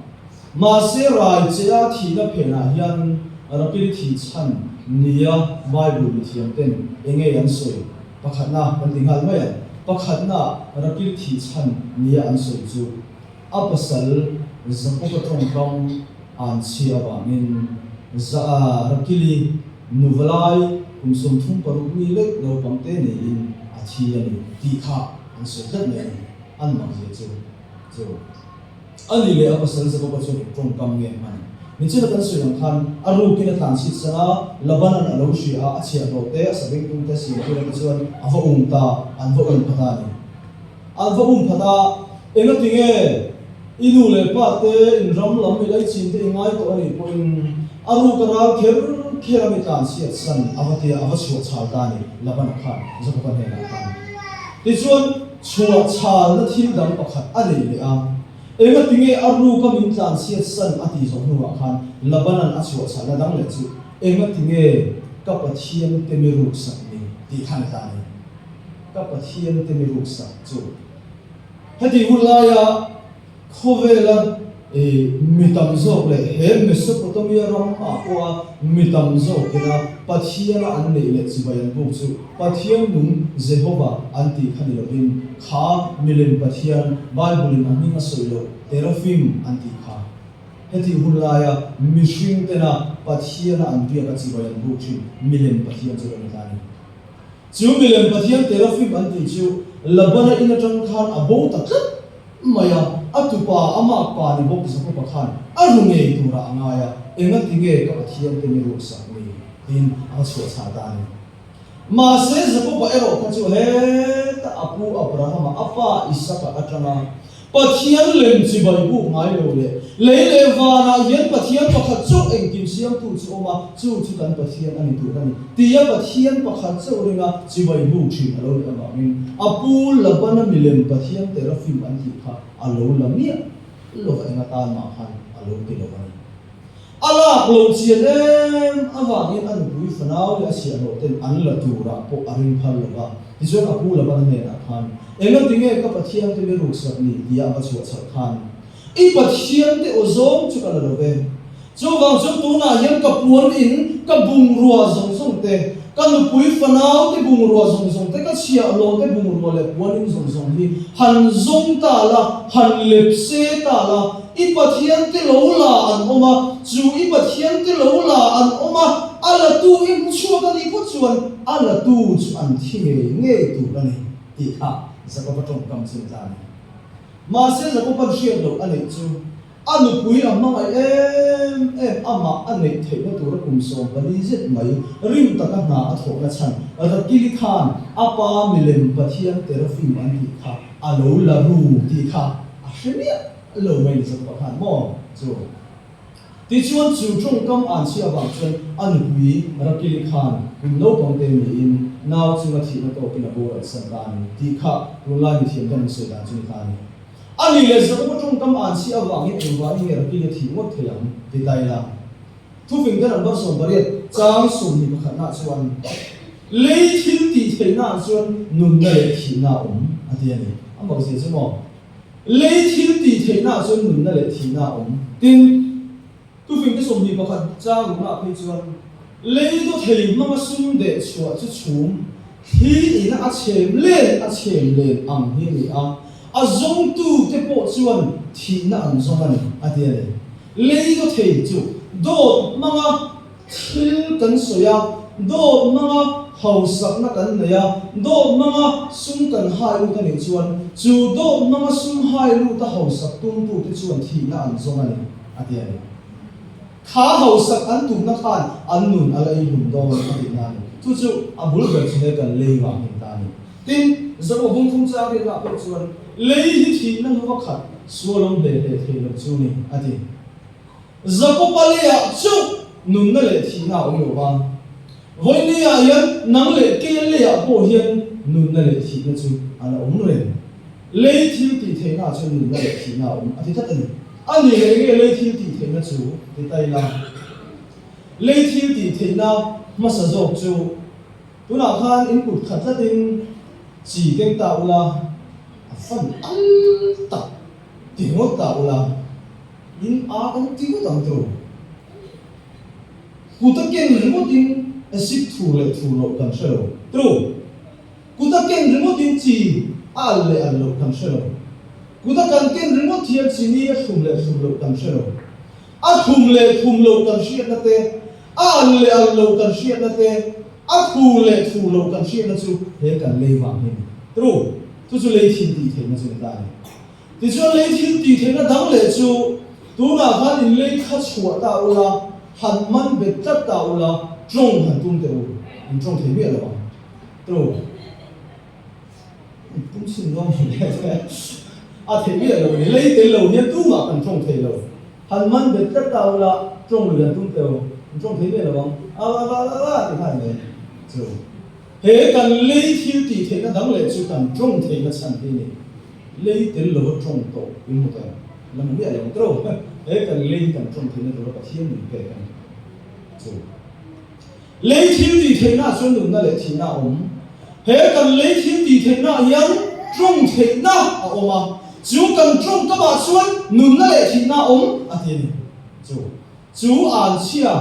Mahse rai chea thihna phenah hian Rakili thih chhan nia Bible mithiam ten enge an sawi? Pakhatna kan ti nghal mai ang. Pakhatna Rakil thih chhan nia an sawi chu a pasal Jakob-a tawngkam an chhia avangin Rakili nuvalai kum 36 mi lek naupang te niin a thi a ni tih kha an sawi tlat mai a ni. An mak zia chu chu. A ni leh a pasal Jakob-a chuan eng tawngkam nge hman? Nichina kan sawi ang khan a rukin a tlan chhit san a, Laban-a'n a lo hria a, a chhiahhlawh te, a sabengtung te a siam tir a ti chuan a va um ta, an va um phat a ni. An va um phat a, Engati nge i nu leh pa te in ram lam i laichin te i ngai tawh a nih pawhin a ruk a ral kher kher a mi tlan chhiat san a va tia a va chhuah chhal ta a ni, Laban-a khan Jakob-a hnenah khan. Tichuan, Chhuah chhalna thil dang pakhat a nei leh a, engati nge a ruka min tlanchhiat san a tih zawh hnuah khan Labanan a chhuah chhalna dang leh chu engati nge ka Pathian te mi ruksak ni tih khan a ta a ni. Ka Pathian te mi ruksak chu heti hun laia Khawvela mi tam zawk leh he Mesopotamia ram ah pawha mi tam zawkina Pathiana an neih leh chibai an buk chu Pathian nung Jehova an tih kha ni lovin kha milem Pathian, Bible-in a hming a sawi loh, Terafim an tih kha. Hetih hun laia mihring tena Pathiana an biak a chibai an buk thin milem Pathian chu lo ni ta a ni. Chu milem Pathian Terafim an tih chu Labana in atang khan a bo ta tlat mai a, a tupa, a makpa ni bawk Jakoba khan a ru ngei turah a ngai a, engati nge ka Pathian te mi ruhsak ni? tiin a va chhuah chhah ta a ni. Mahse Jakoba erawh kha chu heta a pu Abrahama, a pa Isaka atanga Pathian lem chibai buk ngai lo leh lei leh vanah hian Pathian pakhat chauh engkim siamtu chu awm a, chu chu kan Pathian a ni tur a ni tia Pathian pakhat chauh ringa chibai buk thin a lo nih avangin a pu Labana milem Pathian Terafim an tih kha a lo la miah lova eng atan mah khan a lo ti lo a ni. A lak lo chian em avangin a nupui fanau leh a chhiahhlawh ten an la turah pawh a ring phal lo va. Tichuan a pu Labana hnenah khan, Engati nge ka Pathian te mi ruksak ni? tia a va chhuah chhalh khan, I Pathian te aw zawng chu ka la lo ve. Chuvang chuan tunah hian ka puan in ka bungrua zawng zawng te, ka nupui fanau te bungrua zawng zawng te, ka chhiahhlawh te bungrua leh puan in zawng zawng hi han zawng ta la, han lep se ta la, I Pathian te lo la an awm a, chu i Pathian te lo la an awm a, a latu i hmu chhuak a nih phawt chuan a latu chu an thi ngei ngei tur a ni tih kha Jakoba tawngkam chu ni ta a ni. Mahse Jakoba'n hriat loh a neih chu A nupui a hmangaih em em, amah a neih theihna tura kum 14 zet mai rim taka hna a thawhna chhan Rakili khan a pa milem Pathian Terafim an tih kha a lo la ru tih kha a hre miah lo mai ni Jakob-a khan maw chu. Tichuan chu tawngkam an chhiah vang chuan a nupui Rakili khan kum naupang te niin nau chunga thihna tawkin a boral san ta a ni tih kha tunlai mithiam ten an sawi dan chu ni ta a ni. A ni leh Jakob-a tawngkam an chhiah avangin engvangin nge Rakili a thih ngawt thei ang? ti ta ila. Thufing te number 18 chang 21 nah chuan Lei thil tih theihnaah chuan nunna leh thihna a awm a ti a ni. A mak zia chu maw? Lei thil tih theihnaah chuan nunna leh thihna a awm. Tin, thufing te 21 chang ruknaah phei chuan Lei daw thei hmanga sum deh chhuah chu chhum thli ina a chhem len a chhem len ang hi a ni a, a zawngtute pawh chuan thihna an zawng a ni a ti a ni. Lei daw thei chu dawt hmanga thil kan sawi a, dawt hmanga hausakna kan nei a, dawt hmanga sum kan hai lut a nih chuan chu dawt hmanga sum hai luta hausak tumtute chuan thihna an zawng a ni, a ti a ni. Kha hausak an tumna khan an nun a la ei hlum dawn a tihna a ni. Chu chu a bul ber chu he kan lei vang hin ta a ni. Tin, Zaw bung thum chang riatna pawh chuan lei hi thihna hnuva khat sualawm hle hle thei lo chu ni, a ti. Jakoba leiah chauh nunna leh thihna a awm lo va, Vawinia hian nang leh ke leiah pawh hian nunna leh thihna chu a la awm reng. Lei thil tih theihna chuan nunna leh thihna a awm, a ti tlat a ni. A ni leh nge lei thil tih theihna chu ti ta ila? Lei thil tih theihna hmasa zawk chu Tunah khan in kut khat tlatin chi keng ta ula, a fan al tak ti ngawt ta ula, in a kan ti ngawt ang tawh. Kut a ken ringawtin acid thur leh thur loh kan hre lo tawh. Kut a ken ringawtin chi a al leh al loh kan hre lo. Kut a kan ken ringawt hian chini a thlum leh thlum loh kan hre lo. A thlum leh thlum loh kan hriatna te, a al leh al loh kan hriatna te, a thur leh thur loh kan hriatna chu he kan lei vang hi a ni. True. Chu chu lei thil tih theihna chu ni ta a ni. Tichuan lei thil tih theihna dang leh chu tunah khan in lei kha chhuah ta ula, han man bet tlat ta ula, tawng han tum teh u, in tawng thei miah lo ang. True. Tum chhin dawn lo leh te a theih miah lo ni. Lei tel lo hian tumah kan tawng thei lo. Han man bet tlat ta ula tawng lui han tum teh u, in tawng thei miah lo ang. A a a a a ti nghal mai chu. He kan lei thil tih theihna dang leh chu kan tawng theihna chhan hi a ni. Lei tel lova tawng tawh in hmu tawh em? La hmu miah lo ang tawh. He kan lei kan tawng theihna tura Pathian min pek a ni chu. Lei thil tih theihna chuan nunna leh thihna a awm. He kan lei thil tih theihna ah hian tawng theihna a awm a, chu kan tawng kamah chuan nunna leh thihna a awm a ti a ni. Chu chu anchhia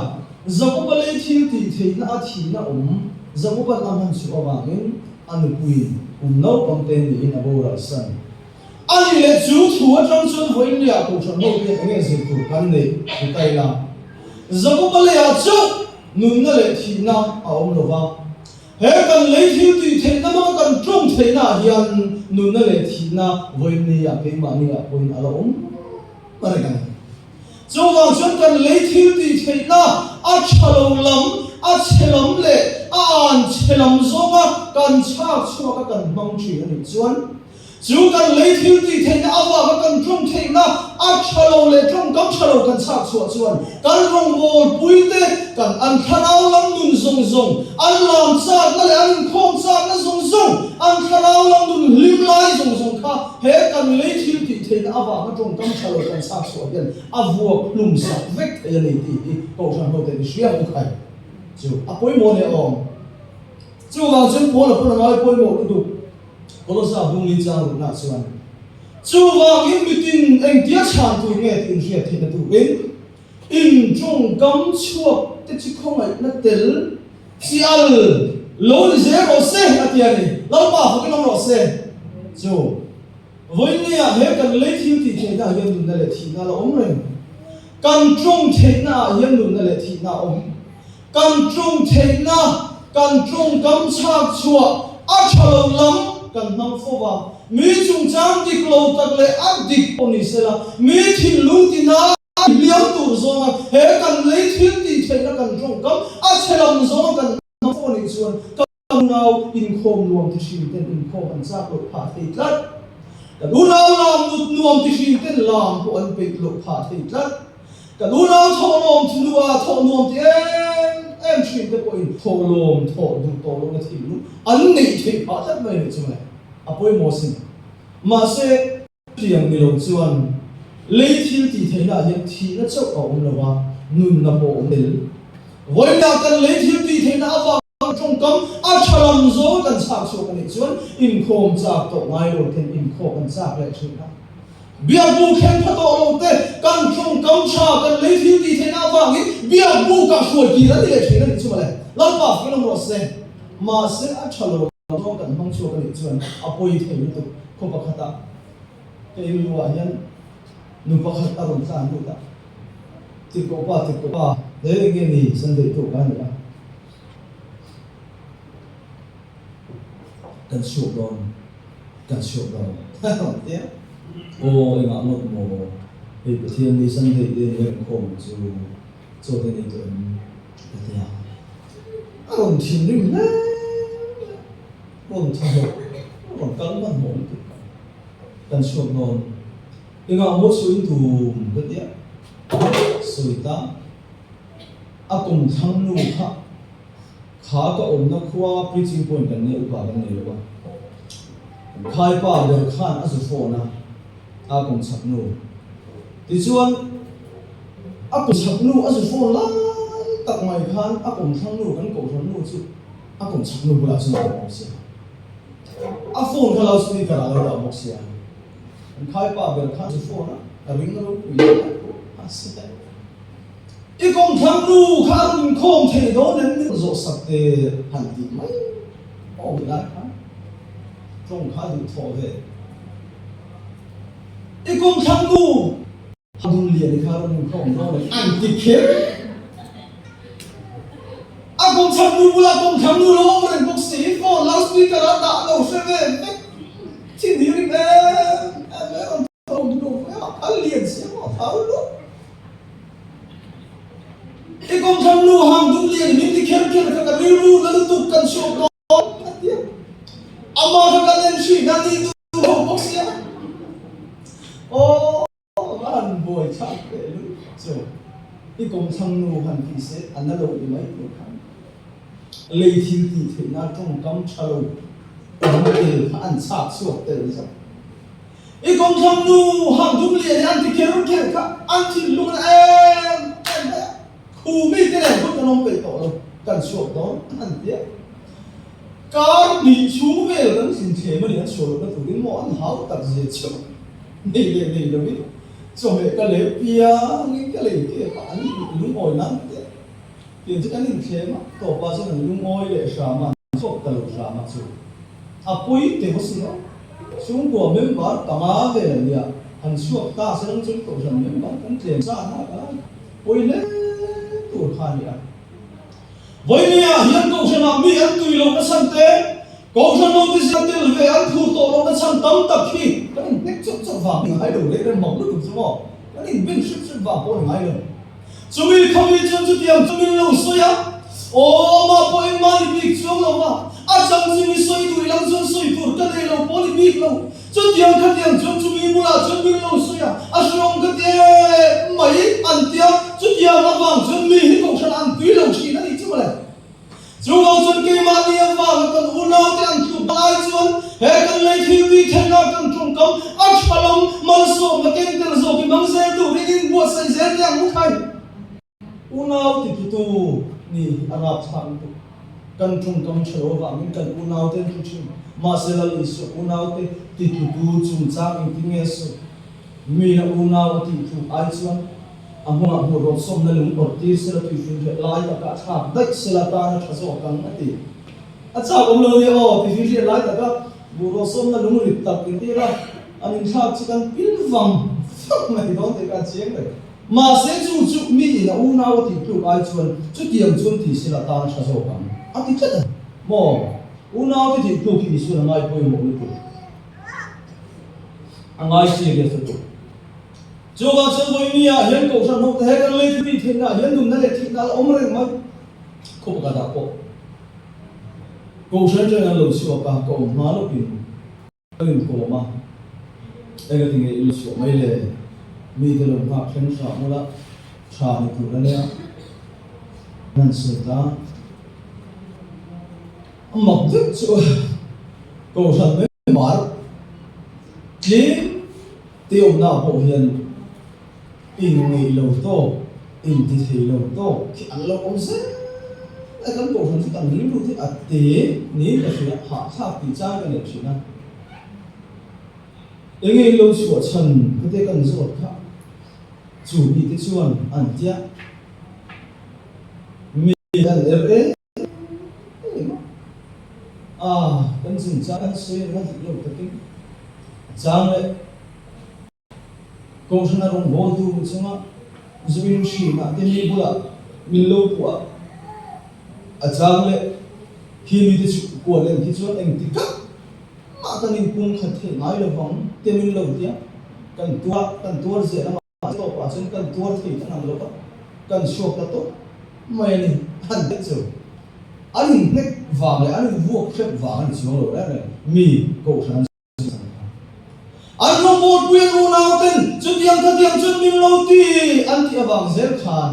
Jakoba lei thil tih theihna a thihna awm Jakoban a hman chhuah avangin a nupuiin kum naupang te niin a boral san a ni leh chu thu atang chuan vawiinriah kohhran ho hian enge zir tur kan neih ti ta ila Jakoba leiah chauh Nunna leh thihna a awm lo va, he kan lei thil tih theihna hmanga kan tawng theihnaah hian nunna leh thihna vawiinniah keimahniah pawhin a la awm reng a ni. Chuvang chuan kan lei thil tih theihna a tha lo lam, a chhe lam leh a an chhe lam zawnga kan chhak chhuak a kan hmang thin a nih chuan, Chu kan lei thil tih theihna avanga kan tawng theihna a tha lo leh tawngkam tha lo kan chhak chhuah chuan kan rawngbâwl puite kan an thlarau lam nun zawng zawng, an lam châkna leh an inkhawm châkna zawng zawng, an thlarau lam nun hlim lai zawng zawng kha he kan lei thil tih theihna avanga tawngkam tha lo kan chhak chhuah hian a vuak hlum sak vek thei a ni tih hi Kohhran hote ni hria u khai chu a pawimawh leh awm. Chuvang chuan Paula pawn a ngai pawimawh lutuk. Kolosa bung li chang rukna chuan, Chuvangin mitin engtia chhan tur nge tih inhriat theihna turin in tawngkam chhuak te chi khawngaihna tel chi al lo ni zel rawh se a ti a ni. Lalpa fakin awm rawh se. Chu vawinia he kan lei thil tih theihna ah hian nunna leh thihna a la awm reng. Kan tawng theihna ah hian nunna leh thihna a awm. Kan tawng theihna, kan tawngkam chhak chhuah a tha lo lam kan hmang fo va. Mi chungchang dik lo tak leh a dik pawh ni sela, mi thinlung tina hliam tur zawnga he kan lei thil tih theihna kan tawngkam a chhe lam zawnga kan hmang pawh nih chuan kan unau inkhawm nuam ti hrin ten inkhawm an chak loh phah thei tlat. Kan unau lam nut nuam ti hrin ten lam pawh an peih loh phah thei tlat. Kan unau thawhlawm thunua thawh nuam ti em em thin te pawhin thawhlawm thawh duh tawh lohna thinlung an neih theih phah tlat mai leh chu nge a pawimawh sin. Mahse, tiang ni lo chuan lei thil tih theihna ah hian thihna chauh a awm lo a, nunna pawh a awm tel. Vawiinah kan lei thil tih theihna avang tawngkam a tha lam zawng kan chhak chhuak a nih chuan inkhawm chak tawh ngai lo ten inkhawm an chak leh thin a. Biakbu khen pha tawh lo te kan tawngkam tha kan lei thil tih theihna avangin biakbu kah hruai tir an ni leh thin a nih chu mawle. Lalpa fing lam rawh se. Mahse a tha lo zawng kan hmang chhuak a nih chuan a pawi thei lutuk. Khaw pakhatah ka inluah hian nu pakhat a rawn tlan lut a, Tirhkoh pa, Tirhkoh pa, he eng nge ni Sunday tawk a ni a. Kan chhuak dawn, kan chhuak dawn rawn ti a. Aw engah ngawt maw hei Pathian ni Sunday te nia kan khawm ang chu chaw te nei tawh em ka ti a. A rawn thinrim hle mai a, rawn tha hlawk a rawn kal hmanhmawh lutuk a. Kan chhuak dawn, engah maw chhuah in tum ka ti a, sawi ta a kum thlang nu kha. Kha ka awmna khua preaching point kan nia upa kan nei lo a. Khai pa ber khan a zu phone a, a kum chhak nu. Tichuan a kum chhak nu a zu phone lai tak mai khan a kum thlang nu kan kohhran nu chu a kum chhak nu bulah chuan a awm bawk sia. A phone kha loudspeaker ah a lo dah bawk sia. Kan khai pa ber khan a zu phone a, a ring ropui a si. I kawngthlang nu kha a rawn inkhawm thei dawn em min zawh sak te han tih mai awm lai khan tawng kha duh thawh ve. I kawngthlang nu a dum lian kha a rawn inkhawm dawn em an ti kher. A kawngthlang nu bulah kawngthlang nu lo awm reng bawk si, phone loudspeaker a dah lo hre ve vek thin hi rim em em mai a rawn I kawngthlang nu hang dum lian min ti kher kher kha ka rilru na lutuk kan chhuak dawn a ti a. Amah kha kan en hri na ni duh ho bawk sia. Aw a han buai thlak teh lut chu i kawngthlang nu han ti se a na lo ti mai tur khan lei thil tih theihna tawngkam tha lo awm tel kha an chhak chhuak tel zak. I kawngthlang nu hang dum lian hi an ti kher kher kha an thinlung na em em mai a, khu mi te nen hun kan awm peih tawh lo, kan chhuak dawn an ti a. Kar hnih chhung vel kan thin thlem a ni, an chhuah lohna turin maw an hau tak zia chauh nei leh nei lovin chawhmeh ka leh piangin ka lei kep a, an lungawi nan te tiang chu kan inthlem a, tawpah chuan an lungawi leh hram a, an chhuak ta lo hram a chu. A pawi teh maw si lo. Chhungkua member panga vel an nia, han chhuak ta se lang chuan kohhran member kan tlem zat a ka pawi hle tur kha a ni a. Vawinia hian kohhranah mi an tui lohna chhan te, kohhran lo ti zia tel ve an phur tawh lohna chhan tam tak hi kan inhnek chawp chawp vang ni ngai lo leh rem mak lutuk chu maw, kan inbin hrip hrip vang pawh a ni ngai lo. Chumi khawmi chuan chutiang chu min lo sawi a, Aw, amah pawh engmah ni bik chuang lo va, a chang chu mi sawi duh ilang chuan sawi tur ka nei lo pawh ni bik lo. Chutiang khatiang chuan chumi bulah chuan min lo sawi a, a hreawm ka ti em mai an tia, chutiang avang chuan mi hi kohhran an tui lo thin a nih chu mawle. Chuvang chuan keimahni avanga kan unaute an tluk lai chuan he kan lei thil tih theihna kan tawngkam a tha lam malsawmna keng tel zawk i hmang zel turin inbuatsaih zel teh ang u khai. Unau titlutu ni hi a rapthlak lutuk. Kan tawngkam tha lo avangin kan unaute an tlu thin. Mahse Lal Isua unaute titlutu chungchang engtin nge sawi? Mina unau a tih tluk ai chuan a hmunah hmuh rawt sawmna lung awrh tir sela tuifun riah lai taka a thlak daih sela tan a tha zawk ang a ti. A chak awm lo nia aw, tuifun riah lai taka hmuh rawt sawmna lung rit tak in tir a, an inthlak chu kan pil vang vang mai dawn tih kha a chiang reng. Mahse chu chu mi in a unau a tih tluk ai chuan chutiang chuan ti sela tan a tha zawk ang a ti tlat a. Maw? Unau te tih tluk hi Isuan a ngaipawimawh lutuk. A ngai serious lutuk. Chuvang chuan vawiini ah hian Kohhran ho te he kan lei thil tih theihna ah hian nunna leh thihna a la awm reng mai. Khaw pakhat ah pawh Kohhran atangin an lo chhuak a, ka awm hma lawkin ka inkawm a, enga tinge i lo chhuah mai le? Mite lo nghak thleng hrah mawlh a, tha ni tur a nia. An sawi ta. A mak deuh chu Kohhran mai mar tlem te awmna ah pawh hian inngeih lo tawk, inti thei lo tawk khi an lo awm zel a, kan Kohhran chu kan rilru te a te niin ka hria, hahthlak tih chang ka neih thin a. Enge in lo chhuah chhan ka te kan zawt kha chu mite chuan an tia mi an er em em a, ah kan zin chang kan sawi ang a dik lo takin a chang leh Kohhran a rawngbawltu chunga zuin hrinah te mi bulah min lo puah a chang leh khi mite chu kual en khi chuan engti kak mah kan inpum khat theih ngai lo vang te min lo tia kan tuar kan tuar zel a mahse tawpah chuan kan tuar thei ta ngang lo va kan chhuak ta tawp mai a ni an ti chu an inhnek vang leh an invuak hrep vang a ni chuang lo reng reng mi kohhran an chang kha an rawngbawlpui an unau ten chutiang khatiang chuan min lo ti an tih avang zel khan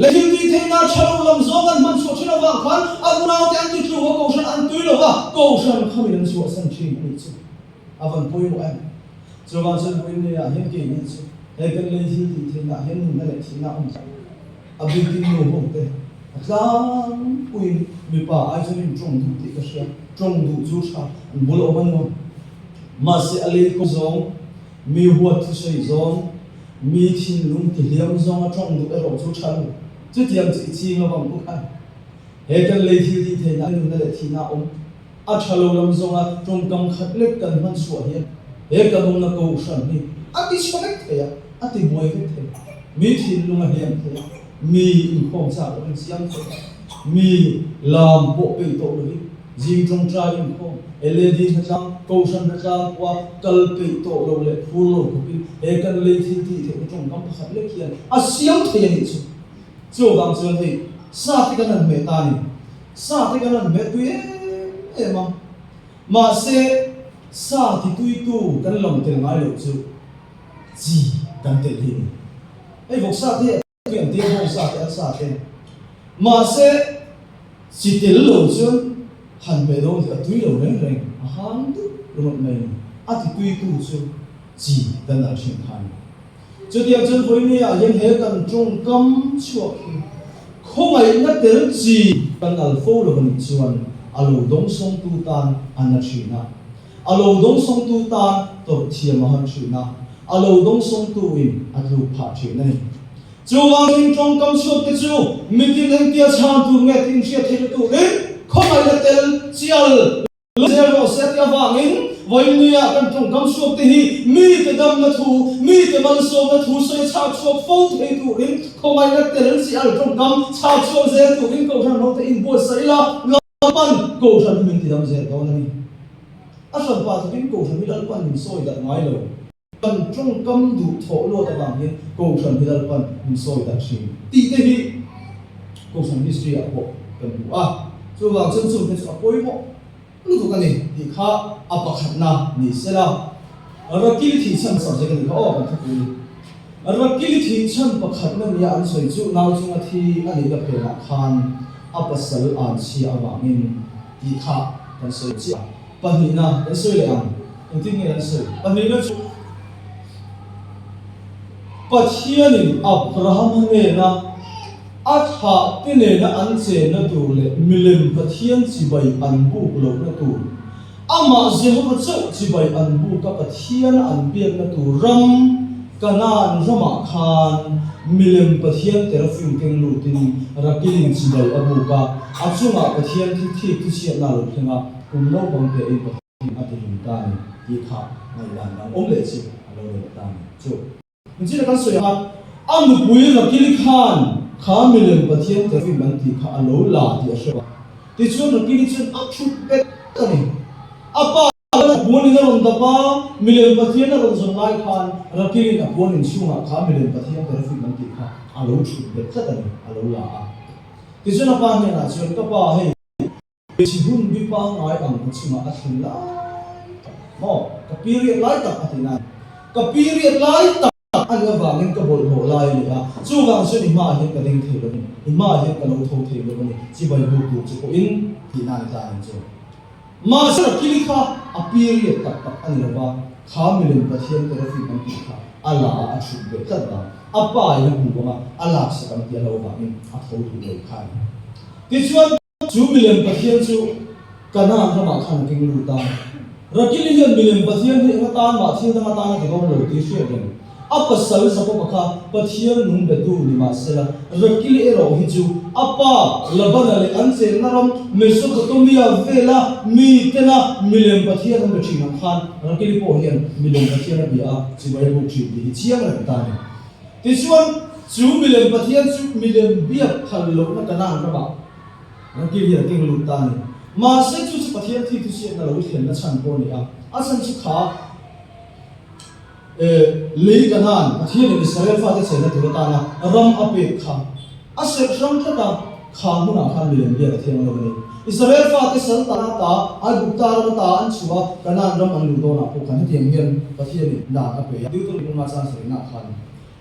Lei thil tih theihna tha lo lam zawng an hman chhuah thin avang khan an unaute an ti tlu a, Kohhran an tui lo va, Kohhran khamin an chhuahsan thin a nih chu a van pawimawh em? Chuvang chuan vawiin nei ah hian keini chu he kan lei thil tih theihna ah hian nunna leh thihna a awm tlat. A bikin nu ho te a tlangpuiin mipa ai chuan in tawng duh tih ka hria, tawng duh chu tha an bul awm a nuam. Mahse a lei kawng zawng, mi huat thusawi zawng, Mi thinlung tihliam zawng a tawng duh erawh chu tha lo. Chutiang chu i ching avang bawk a. He kan lei thil tih theihna nunna leh thihna a awm. A tha lo lam zawnga tawngkam khat lek kan hman chhuah hian he kan awmna kohhran hi a ti chhe vek thei a, a ti buai vek thei. Mi thinlung a hliam thei a, mi inkhawm chak loh in siam thei a, mi lam pawh peih tawh lovin Zing tawngtai inkhawm, LED hlatlang, Kohhran hlatlang pawha kal peih tawh lo leh phur lo khawpin he kan lei thil tih theihna tawngkam pakhat lek hian a siam thei a nih chu. Chuvang chuan hei sa te kan han hmeh ta a ni. Sa te kan han hmeh tui em em a, mahse sa ti tuitu kan lam tel ngai loh chu chi kan telh hi a ni. Hei vawksa te hi a Pian tir ho sa te an sa te. Mahse, chi tel lo chuan han hmeh dawn hi a tui lo reng reng, a hang dup ringawt mai a ni. A ti tuitu chu chi kan al thin kha a ni. Chutiang chuan vawiini ah hian he kan tawngkam chhuak hi khawngaihna tel chi kan al fo lo a nih chuan a lo dawngsawngtu tan a na thin a. A lo dawngsawngtu tan tawrh thiam a har thin a, a lo dawngsawngtuin a tluk phah thin a ni. Chuvangin tawngkam chhuak te chu mitin engtia chhan tur nge tih inhriat theihna turin khawngaihna tel chial lo zel rawh se tih avangin vawiinnia kan tawngkam chhuak te hi mite damna thu, mite malsawmna thu sawi chhak chhuak fo thei turin khawngaihna tel chial tawngkam chhak chhuak zel turin Kohhran hote inbuatsaih ila. Lalpan Kohhran hi min tidam zel dawn a ni. A hran pah takin Kohhran hi Lalpan min sawi darh ngai lo. Kan tawngkam duh thawh luat avang hian Kohhran hi Lalpan min sawi darh thin tih te hi Kohhran history ah pawh kan hmu a. Chuvang chuan chungte chu a pawimawh lutuk a ni tih kha a pakhatna ni sela. Rakili thihchhan subject a nih kha aw kan thupui. Rakili thihchhan pakhatna nia an sawi chu nau chunga thi a nihna phenah khan a pasal an chhia avangin tih kha kan sawi chiah a. Pahnihna kan sawi leh ang. Engtin nge kan sawi? Pahnihna chu Pathianin Abrahama hnena a thlahte nena an chenna tur leh milem Pathian chibai an buk lohna tur, Amah Jehova chauh chibai an buk a Pathian an biakna tur ram Kanaan ramah khan milem Pathian terafim keng lutin Rakilin chibai a buk a, a chungah Pathian thi thik thuchhiatna a lo thleng a, kum naupang te in Pathian a ti hlum ta a ni tih kha ngaihdan dang awm leh chu a lo nei leh ta a ni. Chu. Engtin a kan sawi a, a nupui Rakili khan kha milem Pathian terafim an tih kha a lo la tih a hre a. Tichuan Rakili chuan a thut bet a ni. A pa chuan a buan in a rawn dah. dap a, milem Pathian a rawn zawn lai khan Rakilin a puan inchhungah kha milem Pathian terafim an tih kha a lo thut bet tlat a ni, a lo la a. Tichuan a pa hnenah chuan, Ka pa, hei hmeichhe hun bi pangngai ang ka chungah a thlen lai tak maw, ka period lai tak a ti na a ni. Ka period lai tak a nih avangin ka bawlhhlawh lai a ni a, chuvang chuan i hmaah hian ka ding thei lo a ni, i hmaah hian ka lo tho thei lo a ni, chibai bu tur che pawhin tihna a ni ta a ni chu. Mahse Rakili kha a period tak tak a ni lo va, kha milem Pathian terafim an tih kha a la a, a chhut ve tlat vang, a pa in a hmu vang a, a laksak ang tih a lo vangin a tho duh lo kha a ni. Tichuan. Chu milem Pathian chu Kanaan ramah khan a keng lut a. Rakili hian milem Pathian hi eng atan mah thil dang atan a ti dawn lo tih hriat reng. A pasal Jakob-a kha Pathian nung betu ni mah sela, Rakili erawh hi chu a pa Labana leh an chenna ram Mesopotamia vela mi tena milem Pathian an be thin ang khan Rakili pawh hian milem Pathian a bia a, chibai a buk thin tih hi chiang reng ta a ni. Tichuan, chu milem Pathian chu milem biak phal lohna Kanaan ramah Rakil hian a keng lut ta a ni. Mahse, chu chu Pathian thi thusiatna lo thlenna chhan pawh a ni a. A chhan chu kha lei Kanaan, Pathianin Israel fate chenna tur atana ram a pek kha a serh hrang tlat a, kha hmunah khan milem biak a thiang lo a ni. Israel fate sal tana ta, Aigupta ram ata an chhuah a, Kanaan ram an luh dawnah pawh khan hetiang hian Pathianin dan a pe a. Deuteronomy kawngah chuan sawinak khan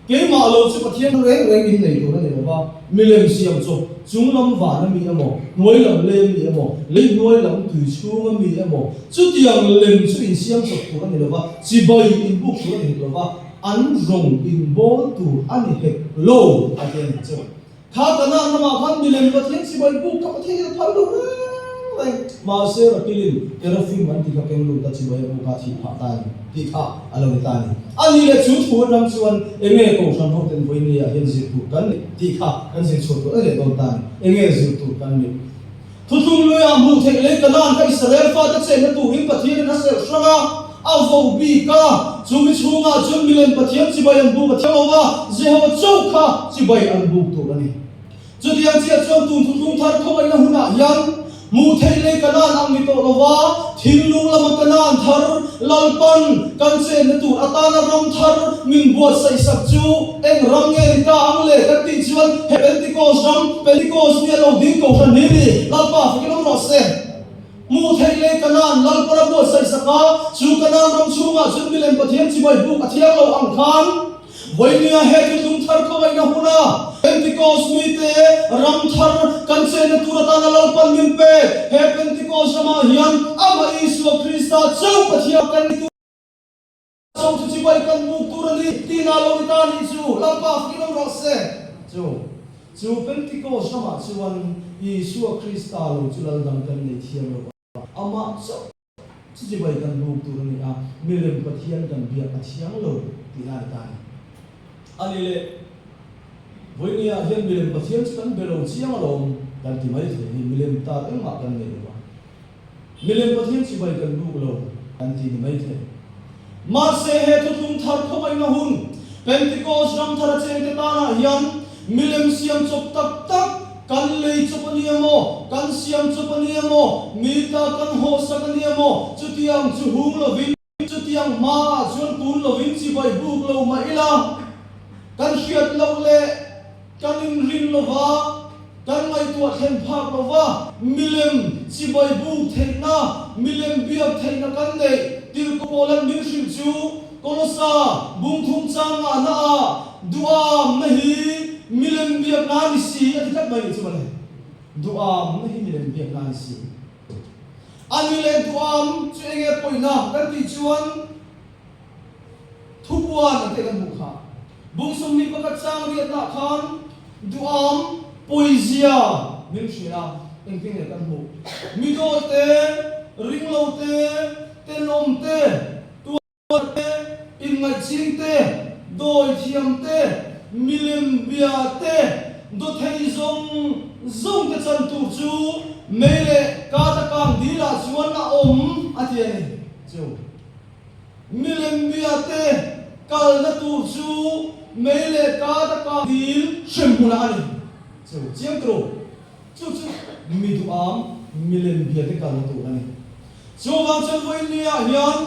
Keimah lo chu Pathian reng reng in nei tur a ni lo va, milem siam chawp, chung lam van a mi emaw, hnuai lam lem mi emaw, lei hnuai lam tui chhung a mi emaw, chutiang lem chu in siam chawp tur a ni lo va, chibai in buk tur a ni hek lo va, an rawng in bawl tur a ni hek lo, a ti a ni chu. Kha Kanaan ramah khan milem Pathian chibai buk kha Pathian in a phal lo reng reng. Mahse Rakilin Terafim an ti kha keng lut a chibai a buk a thih phah ta a ni tih kha a lo ni ta a ni. A ni leh chu thu atang chuan enge Kohhran ho ten vawiin ah hian zir tur kan nih tih kha kan zir chhuah tur a leh dawn ta a ni. Enge zir tur kan nih? Thuthlung luiah hmuh theih lei Kanaan kha Israel fate chenna turin Pathianin a serh hrang a, a vo bik a. Chu mi chhungah chuan milem Pathian chibai an buk a thiang lo va, Jehova chauh kha chibai an buk tur a ni. Chutiang chiah chuan tun thuthlung thar khawngaihna hunah hian hmuh theih lei Kanaan ang ni tawh lo va, thinlung lama Kanaan thar Lalpan kan chenna tur atana ram thar min buatsaih sak chu eng ram nge ni ta ang le kan tih chuan he Pentecost ram, Pentecost nia lo ding kohhran hi ni, Lalpa fakin awm rawh se. Hmuh theih leh Kanaan Lalpan a buatsaih sak a, chu Kanaan ram chhungah chuan milem Pathian chibai buk a thiang lo ang khan, Vawinia he thuthlung thar khawngaihna huna Pentecost mite ram thar kan chenna tur atana Lalpan min pe. He Pentecost ramah hian Amah Isua Krista chauh Pathian kan ni tur chauh chu chibai kan buk tur a ni tihna lo ni ta nih chu Lalpa fakin awm rawh se. Chu chu Pentecost ramah chuan Isua Krista lo chu lal dang kan nei thiam lo a, Amah chauh Chu chibai kan buk tur a ni a, milem Pathian kan biak a thiang lo tih a ni ta a ni. A ni le, vawinia hian milem Pathian chu kan be lo chiang alawm kan ti mai thei hi, milem tar engmah kan nei lo va, milem Pathian chibai kan buk lo kan ti ni mai thei. Mahse he thuthlung thar khawngaihna hun, Pentecost ram thar a chengte tanah hian milem siam chawp tak tak kan lei chawp a ni emaw, kan siam chawp a ni emaw, mi ta kan hawhsak a ni emaw, chutiang chu hung lovin, chutiang hmaah chuan kun lovin chibai buk lo mah ila, kan hriat loh leh kan inrin lova, kan ngaihtuah thlen phak lova, milem chibai buk theihna, milem biak theihna kan neih tirh Paula'n min hrilh chu Kolosa bungthum chang ngahna ah duamna hi milem biakna a ni si a ti tlat mai nih chu mawle. Duamna hi milem biakna a ni si. A ni leh duam chu enge pawina kan tih chuan Thupuan an teh kan hmuh kha. Bung 21 chang riatnah khan duam pawizia min hrilh a, engtin nge kan hmuh? Mi dawi te, ringlo te, tenawm te, tuar te, inngaihching te, dawi thiam te, milem bia te, dawthei zawng zawng te chan tur chu mei leh kata kang dilah chuan a awm a ti a ni. Chu. Milem biate kalna tur chu mei leh ka taka dil hrem hmunah a ni. Chu chiang turu. Chu chu mi duham milem biate kalna tur a ni. Chuvang chuan vawiin niah hian.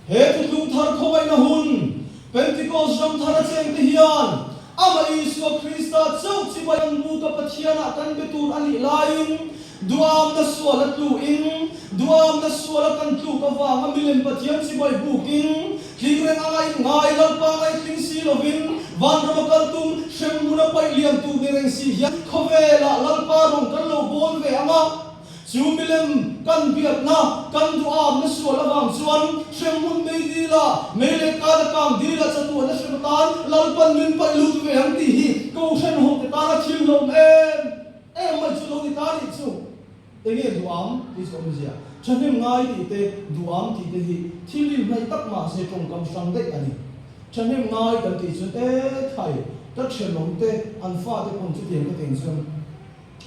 He thuthlung thar khawngaihna hun, Pentikos ram thar a chengte hian Amah Isua Krista chauh chibai an bu ka Pathianah kan be tur a nih laiin duamna sual a tluin, duamna sual a kan tluk avanga milem Pathian chibai bukin tling reng anga inngai Lalpa ngaihling si lovin vanram a kal tum hremhmun a paih liam tur ni reng si hian khawvelah Lalpa rawng kan lo bawl ve ang a. Chu milem kan biakna, kan duhâmna sual avang chuan hremhmun mei dila, mei leh kâna kâng dila chatuahna hrem atan Lalpan min paih lut ve ang tih hi Kohhran hote tana thil hlawm em em mai chu lo ni ta nih chu. Enge duhâm tih chu awmzia? Thahnem ngai tih te, duhâm tih te hi thil inhnaih tak mahse tawngkam hrang daih a ni. Thahnem ngai kan tih chuan e thai, ka thenawmte an fate pawn chutiang ka teng chuan,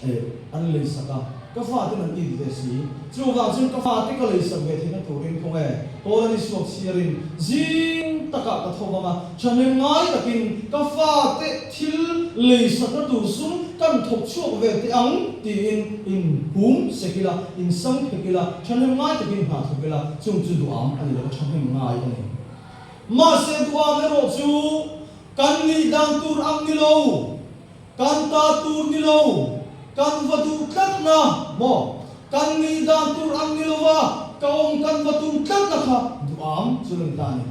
Eh, an leisak a, ka fate an it ve si. Chuvang chuan ka fate ka leisak ve theihna turin kawng e, kawl an isuak chhiarin zing takah ka tho vang a, thahnem ngai takin ka fate thil leisakna tur sum kan thawk chhuak ve teh ang tiin in hum sek ila, in sang phek ila, thahnem ngai takin hna thawk ila, chung chu duham a ni lo, thahnem ngai a ni. Mahse duham erawh chu kan nih dan tur ang ni lo. Kan ta tur ni lo, kan va duh tlatna maw? Kan nih dan tur ang ni lova ka awm kan va tum tlatna kha duham chu lo ni ta a ni.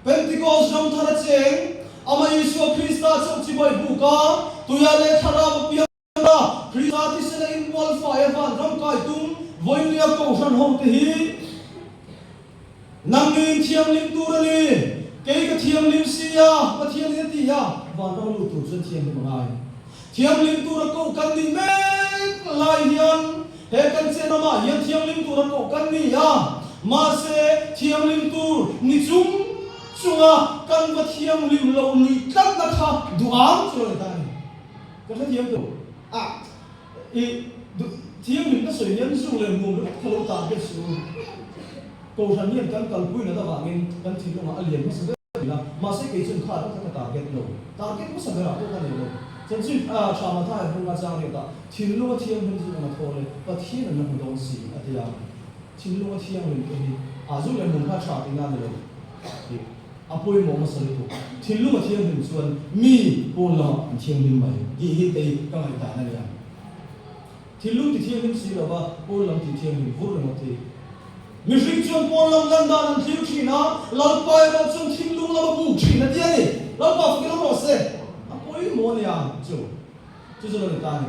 Pentikos ram thar a cheng, Amah Isua Krista chauh chibai buk a, tuia leh thlarau a piang a, Krista thisen a inbual fai a van ram kai tum vawinia kohhran ho te hi Nangni in thianghlim tur a ni, kei ka thianghlim si a, Pathianin a ti a, vanram a lut tur chuan thianghlim a ngai. Thianghlim tura koh kan nih mek lai hian he kan chen ramah hian thianghlim tura koh kan ni a, mahse thianghlim tur ni chung chunga kan va thianghlim lo nuih tlatna kha duham chu a ni ta a ni. Ka hrethiam tawh a. I duh thianghlim ka sawi hian zu leh nuam ringawt kha lo target suh u. Kohhran hian kan kalpui nat avangin kan thinlungah a lian hmasa ber thin a, mahse kei chuan kha ringawt kha ka target lo. Target hmasa berah pawh ka nei lo. Chanchin a tha Mathaia hmunga chang riatah thinlunga thianghlim zu eng a thaw le, Pathian an la hmu dawn si a ti a. Thinlunga thianghlim te hi a zu leh nuam kha tha tihna a ni lo. A pawimawh hmasa lutuk. Thinlung a thianghlim chuan mi pawn lamah an thianghlim mai tih hi kei ka ngaihdan a nia. Thinlung ti thianghlim si lova pawn lam ti thianghlim vur ringawt hi. Mihring chuan pawn lam lan dan an thlir thin a, Lalpa erawh chuan thinlung lam a buk thin a ti a ni. Lalpa fakin awm rawh se. A pawimawh a nia chu. Chu chu lo ni ta a ni.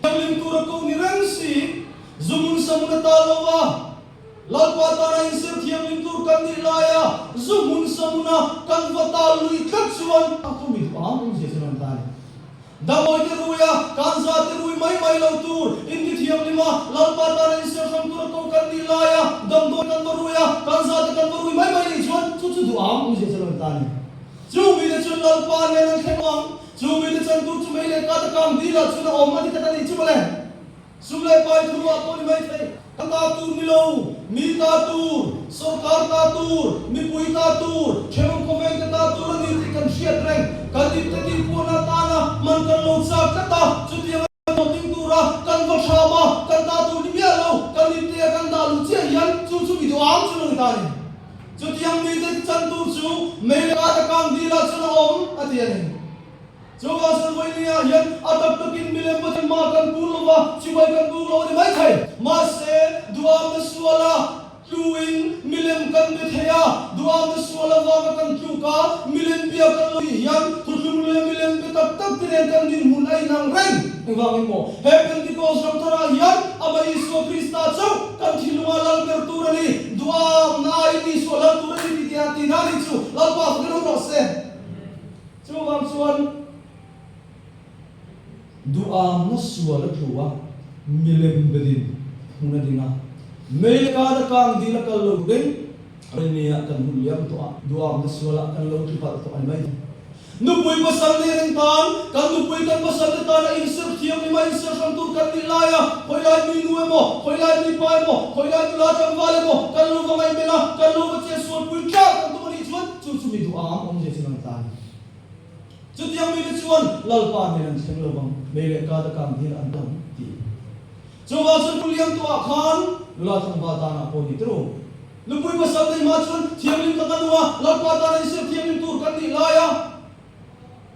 Thianghlim tura ko ni reng si, zu hmun sa hmun a tal lo va, Lalpa tana insir thianghlim tur kan nih laia zu hmun sa hmuna kan va tal lui tlat chuan a thu mi duh ang awmzia chu rawn ta a ni. Damdawi te rui a, kan za te rui mai mai lo tur, inti thianghlim a, Lalpa tana insir hrang tura ko kan nih laia damdawi kan va rui a, kan za te kan va rui mai mai nih chuan chu chu duh ang awmzia chu rawn ta a ni. Chu mite chuan Lalpa nen an thleng ang. Chu mite chan tur chu mei leh ka ta kang dil ah chuan a awm a ti tak a nih chu mawle. Sum leh pai thu ah pawh ni mai thei. Ka ta tur ni lo, mi ta tur, sorkar ta tur, mipui ta tur, thenawm khawveng te ta tur a ni tih kan hriat reng. Kan ipte tih puan atana man kan lo chak tlat a, chutiang a hlawhtling tura kan va hram a, kan ta tur ni miah lo, kan ipte a kan dah luh chiah hian chu chu mi duh ang chu lo ni ta a ni. Chutiang mite chan tur chu mei leh ata kang dilah chuan a awm, a ti a ni. Chuvang chuan vawinia hian a tak takin milem Pathian mah kan kur lo va, chibai kan buk lo a ni maithei. Mahse, duhamna suala tluin milem kan be thei a, duhamna sual avanga kan tluk a, milem bia kan lo tih hian thuthlung leh milem be tak tak te nen kan dinhmun a inang reng. Engvangin maw? He Pentecost ram tharah hian Amah Isua Krista chauh kan thinlunga lal ber tur a ni. Duham na aiin Isua lal tur a ni tih tih na ni chu Lalpa fak in awm rawh se. Chuvang chuan duhamna sual a tlu a, milem belin hmun a ding a, mei leh kar a kang dil a kal lo reng nia kan hun liam tawh a, duhamna sualah kan lo tlu palh tawh a ni mai. Nupui pasal nen an tan, kan nupui kan pasal te tana inserh thianghlim a inserh hrang tur kan nih laia khawilai mi nu emaw, khawilai mi pa emaw, khawilai nula tlangval emaw kan lo va ngaihmel a, kan lo va chetsual pui tlat kan tum a nih chuan chu chu mi duh ang awmzia chu an tan. Chutiang mite chuan Lalpa nen an thleng lo vang, mei leh ka ta kang dil an tam ti. Chuvang chuan Pu Liamtuah khan nula tlangval tanah pawh ni turu. Nupui pasal nei hma chuan thianghlim tak a nung a, Lalpa tana insiam thianghlim tur kan nih laia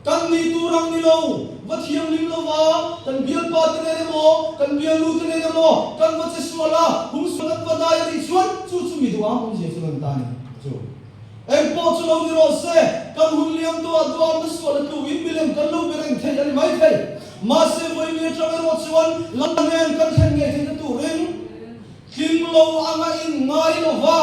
kan nih tur ang ni lo, va thianghlim lo va, kan bialpa te nen emaw, kan bialnu te nen emaw kan va che sual a, hum sual kan va dai a nih chuan chu chu mi duh ang awmzia chu kan ta ni chu. Engpawh chu lo ni rawh se, kan hun liam tawh ah duamna sual a tluin milem kan lo be reng thei a ni maithei. Mahse vawiin atang erawh chuan Lal nen kan thlen ngei theihna turin, Tling lo anga in ngai lo va,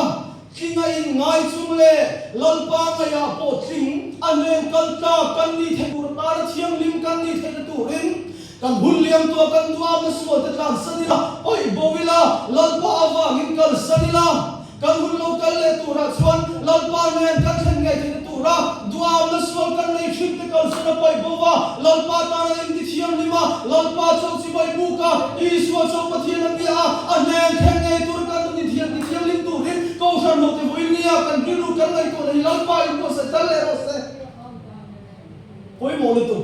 tling a in ngai chung leh Lalpa ngaihah pawh tling a hnen kal tlak kan nih theih tur tana thianghlim kan nih theihna turin kan hun liam tuah kan duamna sual te tlansan ila, awih bo ila, Lalpa avangin kalsan ila. Kan hun lo kal leh turah chuan Lalpa nen kan thlen ngei theihna tura duamna sual kan nei thin te kalsan a paih bo va, Lalpa tana inti thianghlim a, Lalpa chauh chibai buk a, Isua chauh Pathian a bia a, a hnen thleng ngei tur kan nun inthian ti thianghlim turin Kohhran hote vawiin nia kan rilru kan ngaihtuahna hi Lalpa in buatsaih tal leh rawh se. Pawimawh lutuk,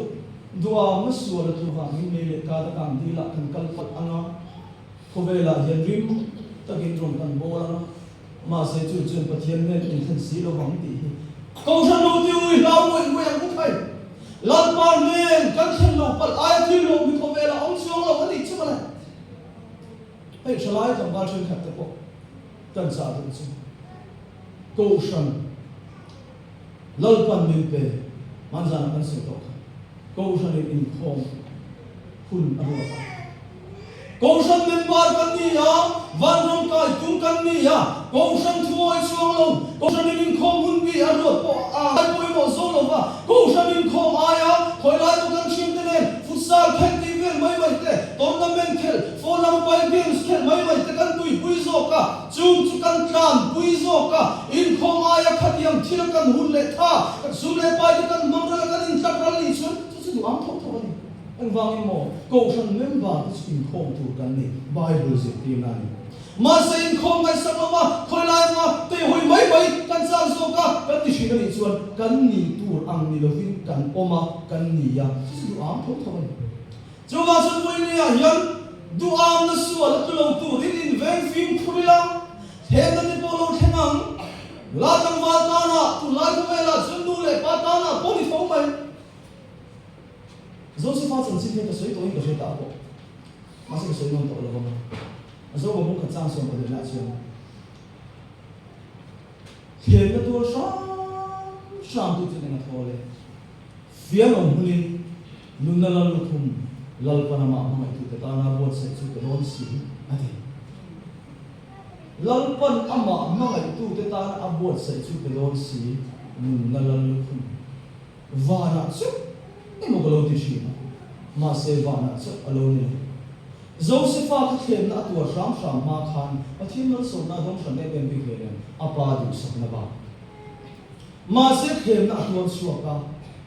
duamna sual a tlu vangin mei leh ka ta kang dilah kan kal palh ang a. Khawvelah hian rim takin rawn kan bawl ang a, mahse chu chuan Pathian hmel inthlen si lo vang tih hi Kohhran lo ti ui hlau ngawih ngawih ang u khai. Lalpa hmel kan thlen lo palh aia thil hlawm hi khawvelah awm chuang lo a nih chu mawle. Hei thalai tlangval thenkhat te pawh kan chah duh chu Kohhran Lalpan min pe hmanzanah kan sawi tawh kha Kohhranin inkhawm hun a ruat a. Kohhran member kan ni a, vanram kai tum kan ni a, Kohhran thuawi chuang lo, Kohhranin inkhawm hun bi a ruat pawh a ngai pawimawh zo lo va, Kohhran inkhawm aia khawi lai pawh kan thiante nen futsal khelh tih vel mai mai te, tournament khelh, phone a mobile games khelh mai mai te kan tuipui zawk a, chung chu kan tlanpui zawk a, inkhawm aia khatiang thil kan hun leh tha, kan sum leh pai te kan hmang ral a, kan intlak ral nih chuan chu chu duh ang thawk thawk a ni. Engvangin maw Kohhran member te chu inkhawm tur kan ni, Bible zirtirna a ni. Mahse inkhawm ngaihsak lova khawi lai anga teihawi mai mai kan chak zawk a, kan ti hrin a nih chuan kan ni tur ang ni lovin kan awm a, kan ni a, chu chu duham tho tho a ni. Chuvang chuan Vawinia hian duhamna sual a tlu lo turin inveng fimkhur ila, thlenna te pawh lo thleng ang. Nula tlangval tana, tunlai khawvelah chuan nu leh pa tana pawh ni tho mai. Josefa chanchin hian ka sawi tawhin ka hre ta pawh, mahse ka sawi nawn tawh lo vang a. Zoba bung khat chang 12 ah chuan thlemna tuar hram hram tu chuan eng a thaw le? Fian awm hunin nunna lal lukhum Lalpan amah hmangaihtute tana buatsaih chu ka dawn si a ti. Lalpan amah hmangaihtute tana a buatsaih chu ka dawn si nunna lal lukhum. Vanah chauh emaw ka lo ti thin a, mahse vanah chauh a lo ni lo. Josefa kha thlemna a tuar hram hram hma khan Pathian malsawmna a dawng hran em em bik hle nen a pa duhsakna bak. Mahse thlemna a tuar chhuak a,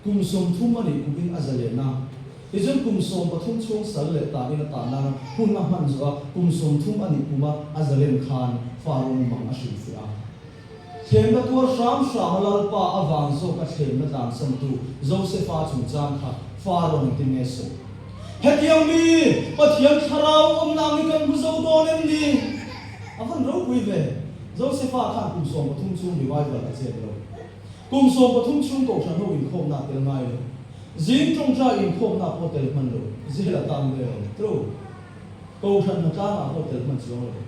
kum 30 a nih kumin a zalen a, tichuan kum 13 chhung sal leh tanin a tah nana hun a hman zawh a, kum 30 a nih kuma a zalen khan Faro mang a hrilhfiah a. Thlemna tuar hram hram a Lalpa avang zawka thlemna tlansantu Josefa chungchang kha Farawn engtin nge sawi? Hetiang mi Pathian thlarau awmna ang hi kan hmu zo dawn em ni? A van ropui ve. Josefa khan kum 13 chhung revival a chet lo. Kum 13 chhung kohhran ho inkhawmna a tel ngai lo. Zing tawngtai inkhawmna pawh tel hman lo. Zel a tan ve lo. True. Kohhran hnatlangah pawh tel hman chuang lo.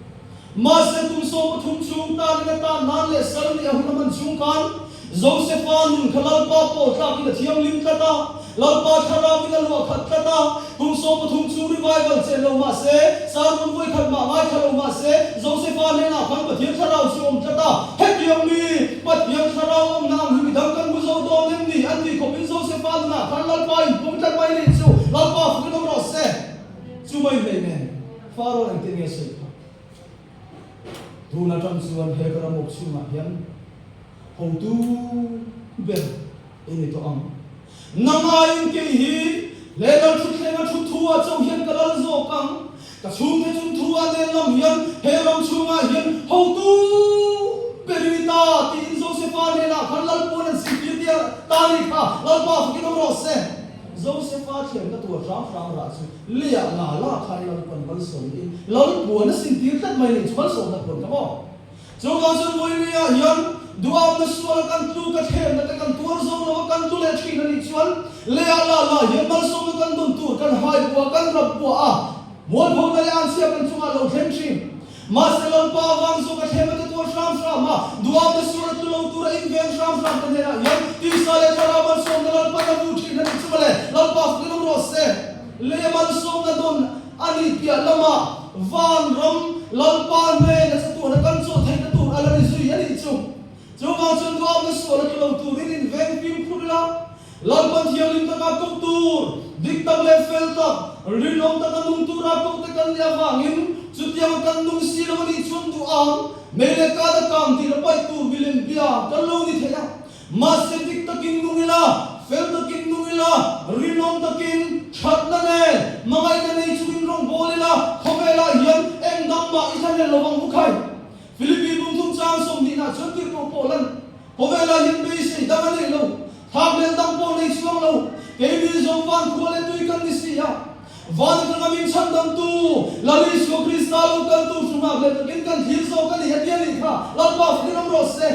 Mahse kum 13 chhung tanin a tan nan leh sal nih a hun a hman chhung khan Josefa nun kha Lalpa pawl tlakin a thianghlim tlat a, Lalpa thlarauin a luah khat tlat a. Kum 13 chhung revival chen lo mahse, sermon vawi khat mah ngaithla lo mahse, Josefa hnenah khan Pathian thlarau chu a awm tlat a. Hetiang mi Pathian thlarau awmna ang hi midang kan hmu zo dawn em ni? An tih khawpin Josefa nunah khan Lalpa inpawm tlat mai nih chu Lalpa fukin awm rawh se. Chu mai hlei nen Pharaoh engtin nge sawi kha? Tun atang chuan he ka ramawk chhungah hian hotu ber i ni tawh ang. Nangaiin kei hi he lal thutthleng a thut thu ah chauh hian ka lal zawk ang. Ka chhungte chung thu ah nen lam hian he ram chhungah hian hotu ber i ni ta tiin Josefa hnenah khan Lalpuan an sintir tia ta ni kha Lalpa fakin awm rawh se. Josefa thlemna tur hram hram rah chu Leiah la la khan Lalpan malsawm in Lalpuan a sintir tlat mai nih chu malsawmna puan ka maw? Chuvang chuan Vawinia hian duhawmna suala kan tlu ka thlemna te kan tuar zo lo a, kan tlu leh thin a nih chuan leiah lah lah hian malsawmna kan dun tur kan hai bua, kan rap bua a, mualphona leh anchhia kan chungah lo thleng thin. Mahse Lalpa avang zawk a thlemna te tuar hram hram a, duhawmna suala tlu lo tura inveng hram hram te hnenah hian tisa leh thlarau malsawmna Lalpan a vu thin a nih chu mawle, Lalpa fukin awm rawh se. Leia malsawmna dawn a nih piah lamah van ram Lalpa hnena chatuahna kan chawh theihna tur a la ni zui a nih chu. Chuvang chuan duamna sual a tlu lo turin inveng fimkhur ila, Lalpan thianghlim taka koh tur, dik tak leh fel tak, rinawm taka nung tura koh te kan nih avangin chutianga kan nung si lo a nih chuan duham, mei leh kata kang tih la paih tur milem bia kan lo ni thei a. Mahse dik takin nung ila, fel takin nung ila, rinawm takin, thatna nen, hmangaihna nei chungin rawngbâwl ila, khawvelah hian eng dang mah i thlanel lo vang u khai. Philippi bungthum chang sawmhnihna chuan tirh pawh pawh lan, khawvelah hian beisei dang a nei lo, thlakhlel dang pawh nei chuang lo, keini zawng van khua leh tui kan ni si a. Van atanga min chhandamtu Lal Isua Krista lo kaltu hru nghak leh takin kan thlir zawk a ni a ti a nih kha. Lalpa fakin awm rawh se.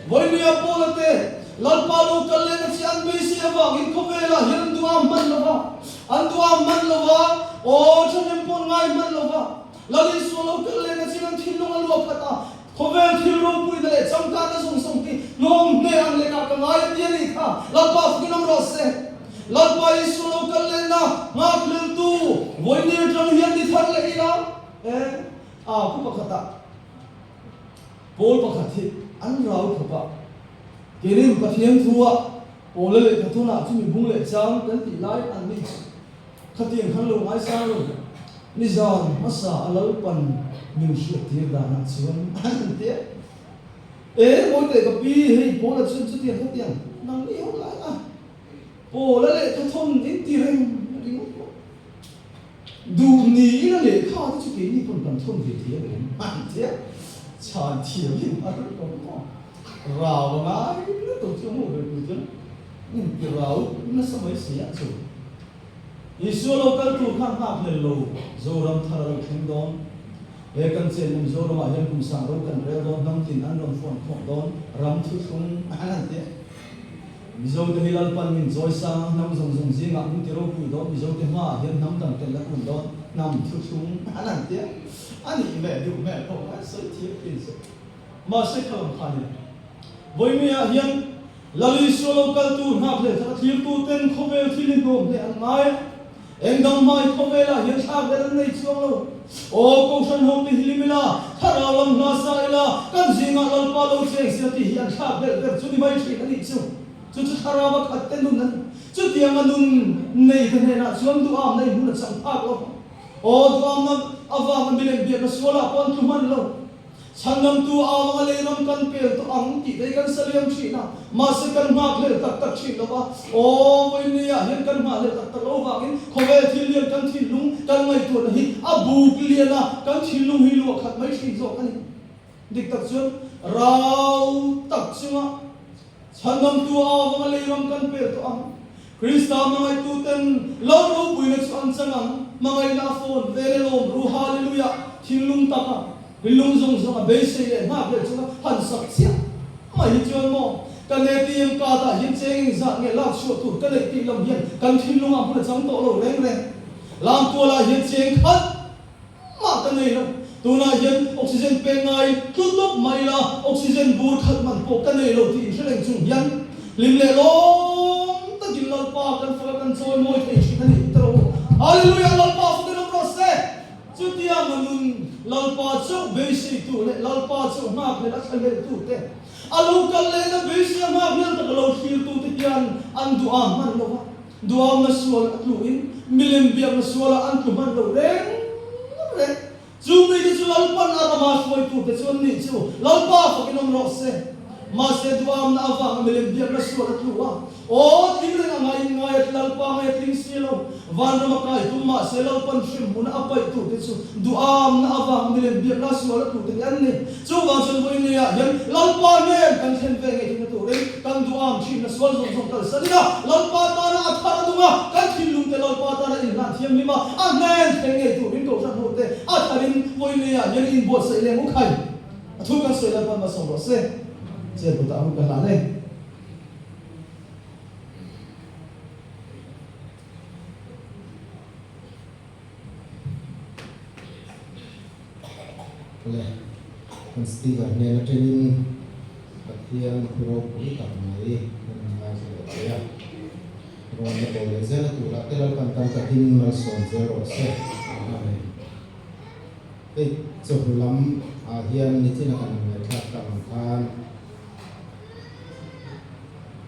Vawinuia Paula te Lalpa lo kal lehna chi an beisei avangin khawvelah hian an duh a hman lo va, an duh a hman lo va, aw thahnem pawh an ngai hman lo va. Lal Isua lo kal lehna chin an thinlung a luah khat a, khawvel thil ropuina leh changkanna zawng zawng hi hlawm hle ang lekah ka ngai a ti a nih kha. Lalpa fakin awm rawh se. Lalpa Isua lo kal lehna nghakhleltu vawiin atang hian ni thar leh ila e a khu pakhatah pawl pakhat hi an rau khawp a, keinin Pathian thua pawla lehkha thunah chumi bung leh chang kan tih lai an ni chu. Khatiang khan lo ngaisang lo, nizan hmasa a Lalpan min hriattir danah chuan an han ti a. E, Mawite ka pi, hei Paula chuan chutiang khatiang nang ni ho lai a, Paula lehkha thawn in ti reng ringawt pawh duh niin a lehkha te chu keini pawn kan thawn ve thei alawm an han ti a. Chhan thiam hi a reuh tawh maw? Rau a ngai lutuk chu hmuh ve tur chuan in ti rau nasa mai si a chu. Isua lo kal tur kha nghak hlel lo, Zoram thar a lo thleng dawn. He kan chenna Mizoramah hian kum sang ro kan rel dawn, hnam tin an rawn fuan khawm dawn, ram thuthlung an han ti a. Mizote hi Lalpan min chawi sang a, hnam zawng zawng zingah min ti ropui dawn, Mizote hmaah hian hnam dang tel a kun dawn, hnam thuthlung an han ti a. A nih ve duh hmel pawh kha sawi thiam thin se. Mahse khalam kha ni lo. Vawinuiah hian Lal Isua lo kaltu nghak leh thar a thlirtu ten khawvel thil i hnawm hle an ngai a, eng dang hmai khawvelah hian thlak leh an nei chuang lo. Aw Kohhran ho te hi lim ila, thlarau lam hla sa ila, kan zingah Lalpa lo cheng sia tih hi an thlak belh ber chu ni mai thin a nih chu. Chu chu thlarau a khat te nun a ni. Chutianga nun nei te hnenah chuan duham nei hmun a chang phak lo. Aw duhamna avanga milem biakna sualah pawh an tlu hman lo. Chhangamtu avanga lei ram kan pel tawh ang tih te hi kan sa liam thin a, mahse kan nghakhlel tak tak thin lo va. Aw, vawinia hian kan nghahhlel tak tak lo vangin khawvel thil lian kan thinlung kan ngaihtuahna hi a buk lian a, kan thinlung hi luah khat mai thin zawk a ni. Dik tak chuan rau tak chunga Chhangamtu avanga lei ram kan pel tawh ang. Krista hmangaihtu ten lo ropuina chu an chang ang. Hmangaihna a phone vel e lawm ru Hallelujah thinlung taka thinlung zawng zawng a beisei leh nghak leh chunga han sak chiah mai hi chuan maw kan ATM card ah hian cheng engzat nge lak chhuah tur ka neih tih lam hian kan thinlung ah hmun a chang tawh lo reng reng. Lamtual ah hian cheng khat mah ka nei lo. Tunah hian oxygen pek ngai tlu tawp mah ila oxygen bur khat man pawh ka nei lo tih inhre reng chung hian hlim leh lawm takin Lalpa kan faka kan chawi mawi thei thin a ni tawh lo. Hallelujah Lalpa fakin awm rawh se! Chutiang a nun Lalpa chauh beiseitu leh Lalpa chauh nghakhlel a thlahleltu te, a lo kal lehna beisei a nghakhlel tak a lo thlirtu te hian an duh a hman lo va. Duamna sual a tluin milem biakna sualah an tlu hman lo reng reng. Chu mite chu Lalpan a rama hruaitute chu an nih chu Lalpa fakin awm rawh se. Mahse duamna avanga milem biakna sual a tlu a, aw tling reng a ngaiin ngai a Lalpa ngai a tling si lo. Vanrama kai tum mahse Lalpan hremhmuna a paihtute chu duamna avanga milem biakna sual a tlute hi an ni. Chuvang chuan vawiinleiah hian Lalpa hnen kan thlen ve ngei theihna turin kan duham thinna sual zawng zawng kalsan ila, Lalpa tana a thar a nung a, kan thinlungte Lalpa tana inhlan thiamhlim a, a hnen thleng ngei turin Kohhran hote a tharin vawiinleiah hian inbuatsaih leh mu khai. A thu kan sawi Lalpan malsawm rawh se. Chair kutah hun ka hlan e. Le, kan speaker hnen atangin Pathian thu ropui tak mai kan han ngaithla leh thei a. Rawn la bawl leh zel a turah te Lalpan tam takin malsawm zel rawh se. Amen. Hei chawhnu lam ah hian nichina kan han ngaihthlak tak ang khan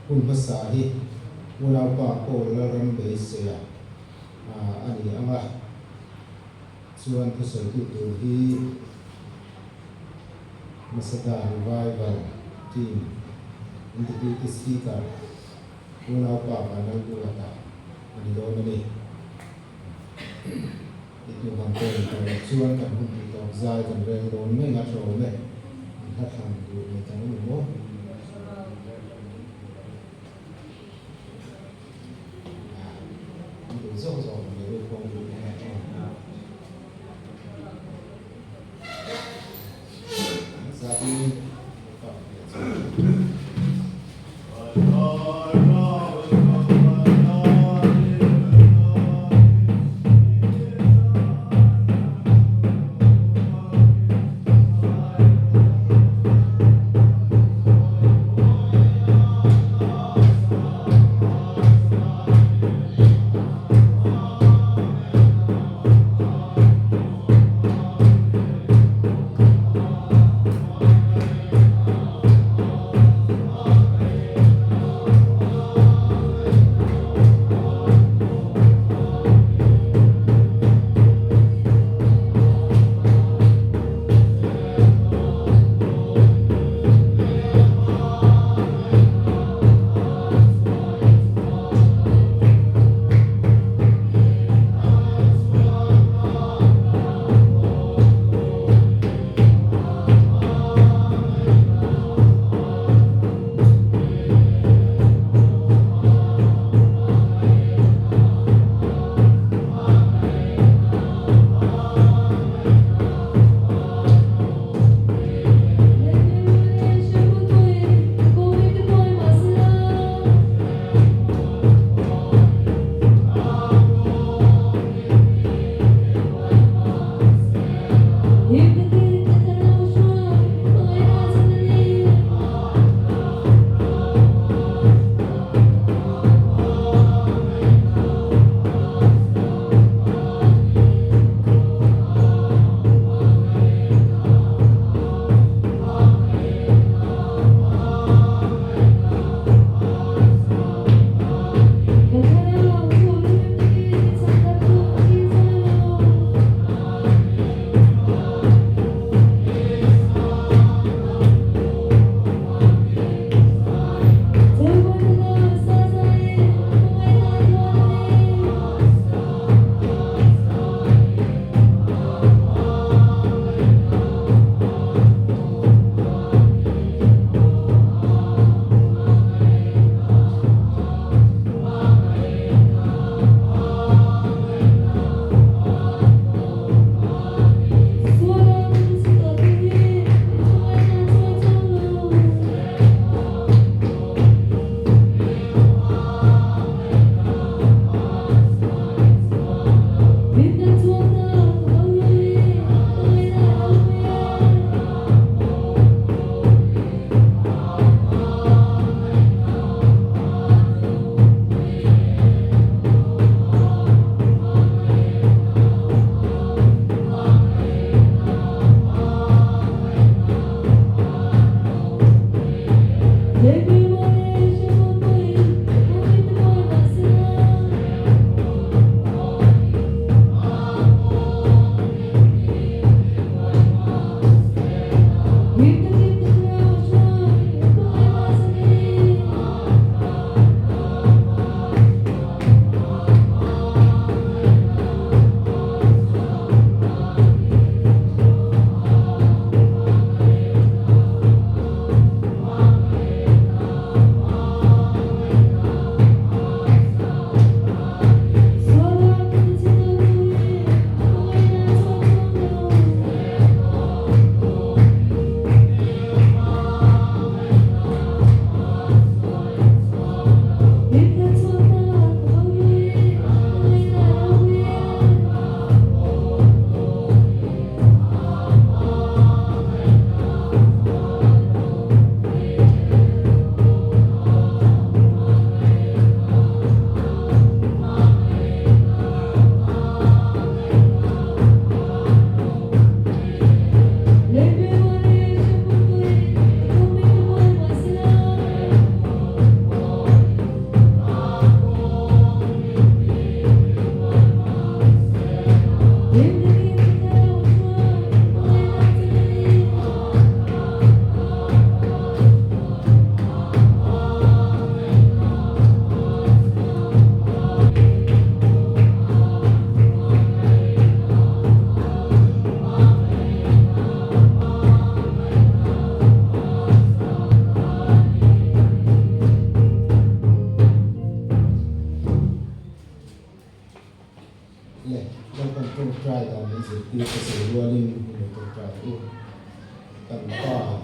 hun hmasa hi unaupa Paul Lalram beisei a a ni ang a, chuan thusawitu tur hi Masada Revival Team an Deputy Speaker unaupa Vanlalbuata a ni dawn a ni. Tih han tawn tawh loh chuan kan hun tih tawp zai kan reng dawn mai a tha awm e, an hla thlan duh nei tang a ni maw? An duh zawk zawk ang leh ruih pawh duh ang a. Zatin pak leh chu. ang u. Kan Pa.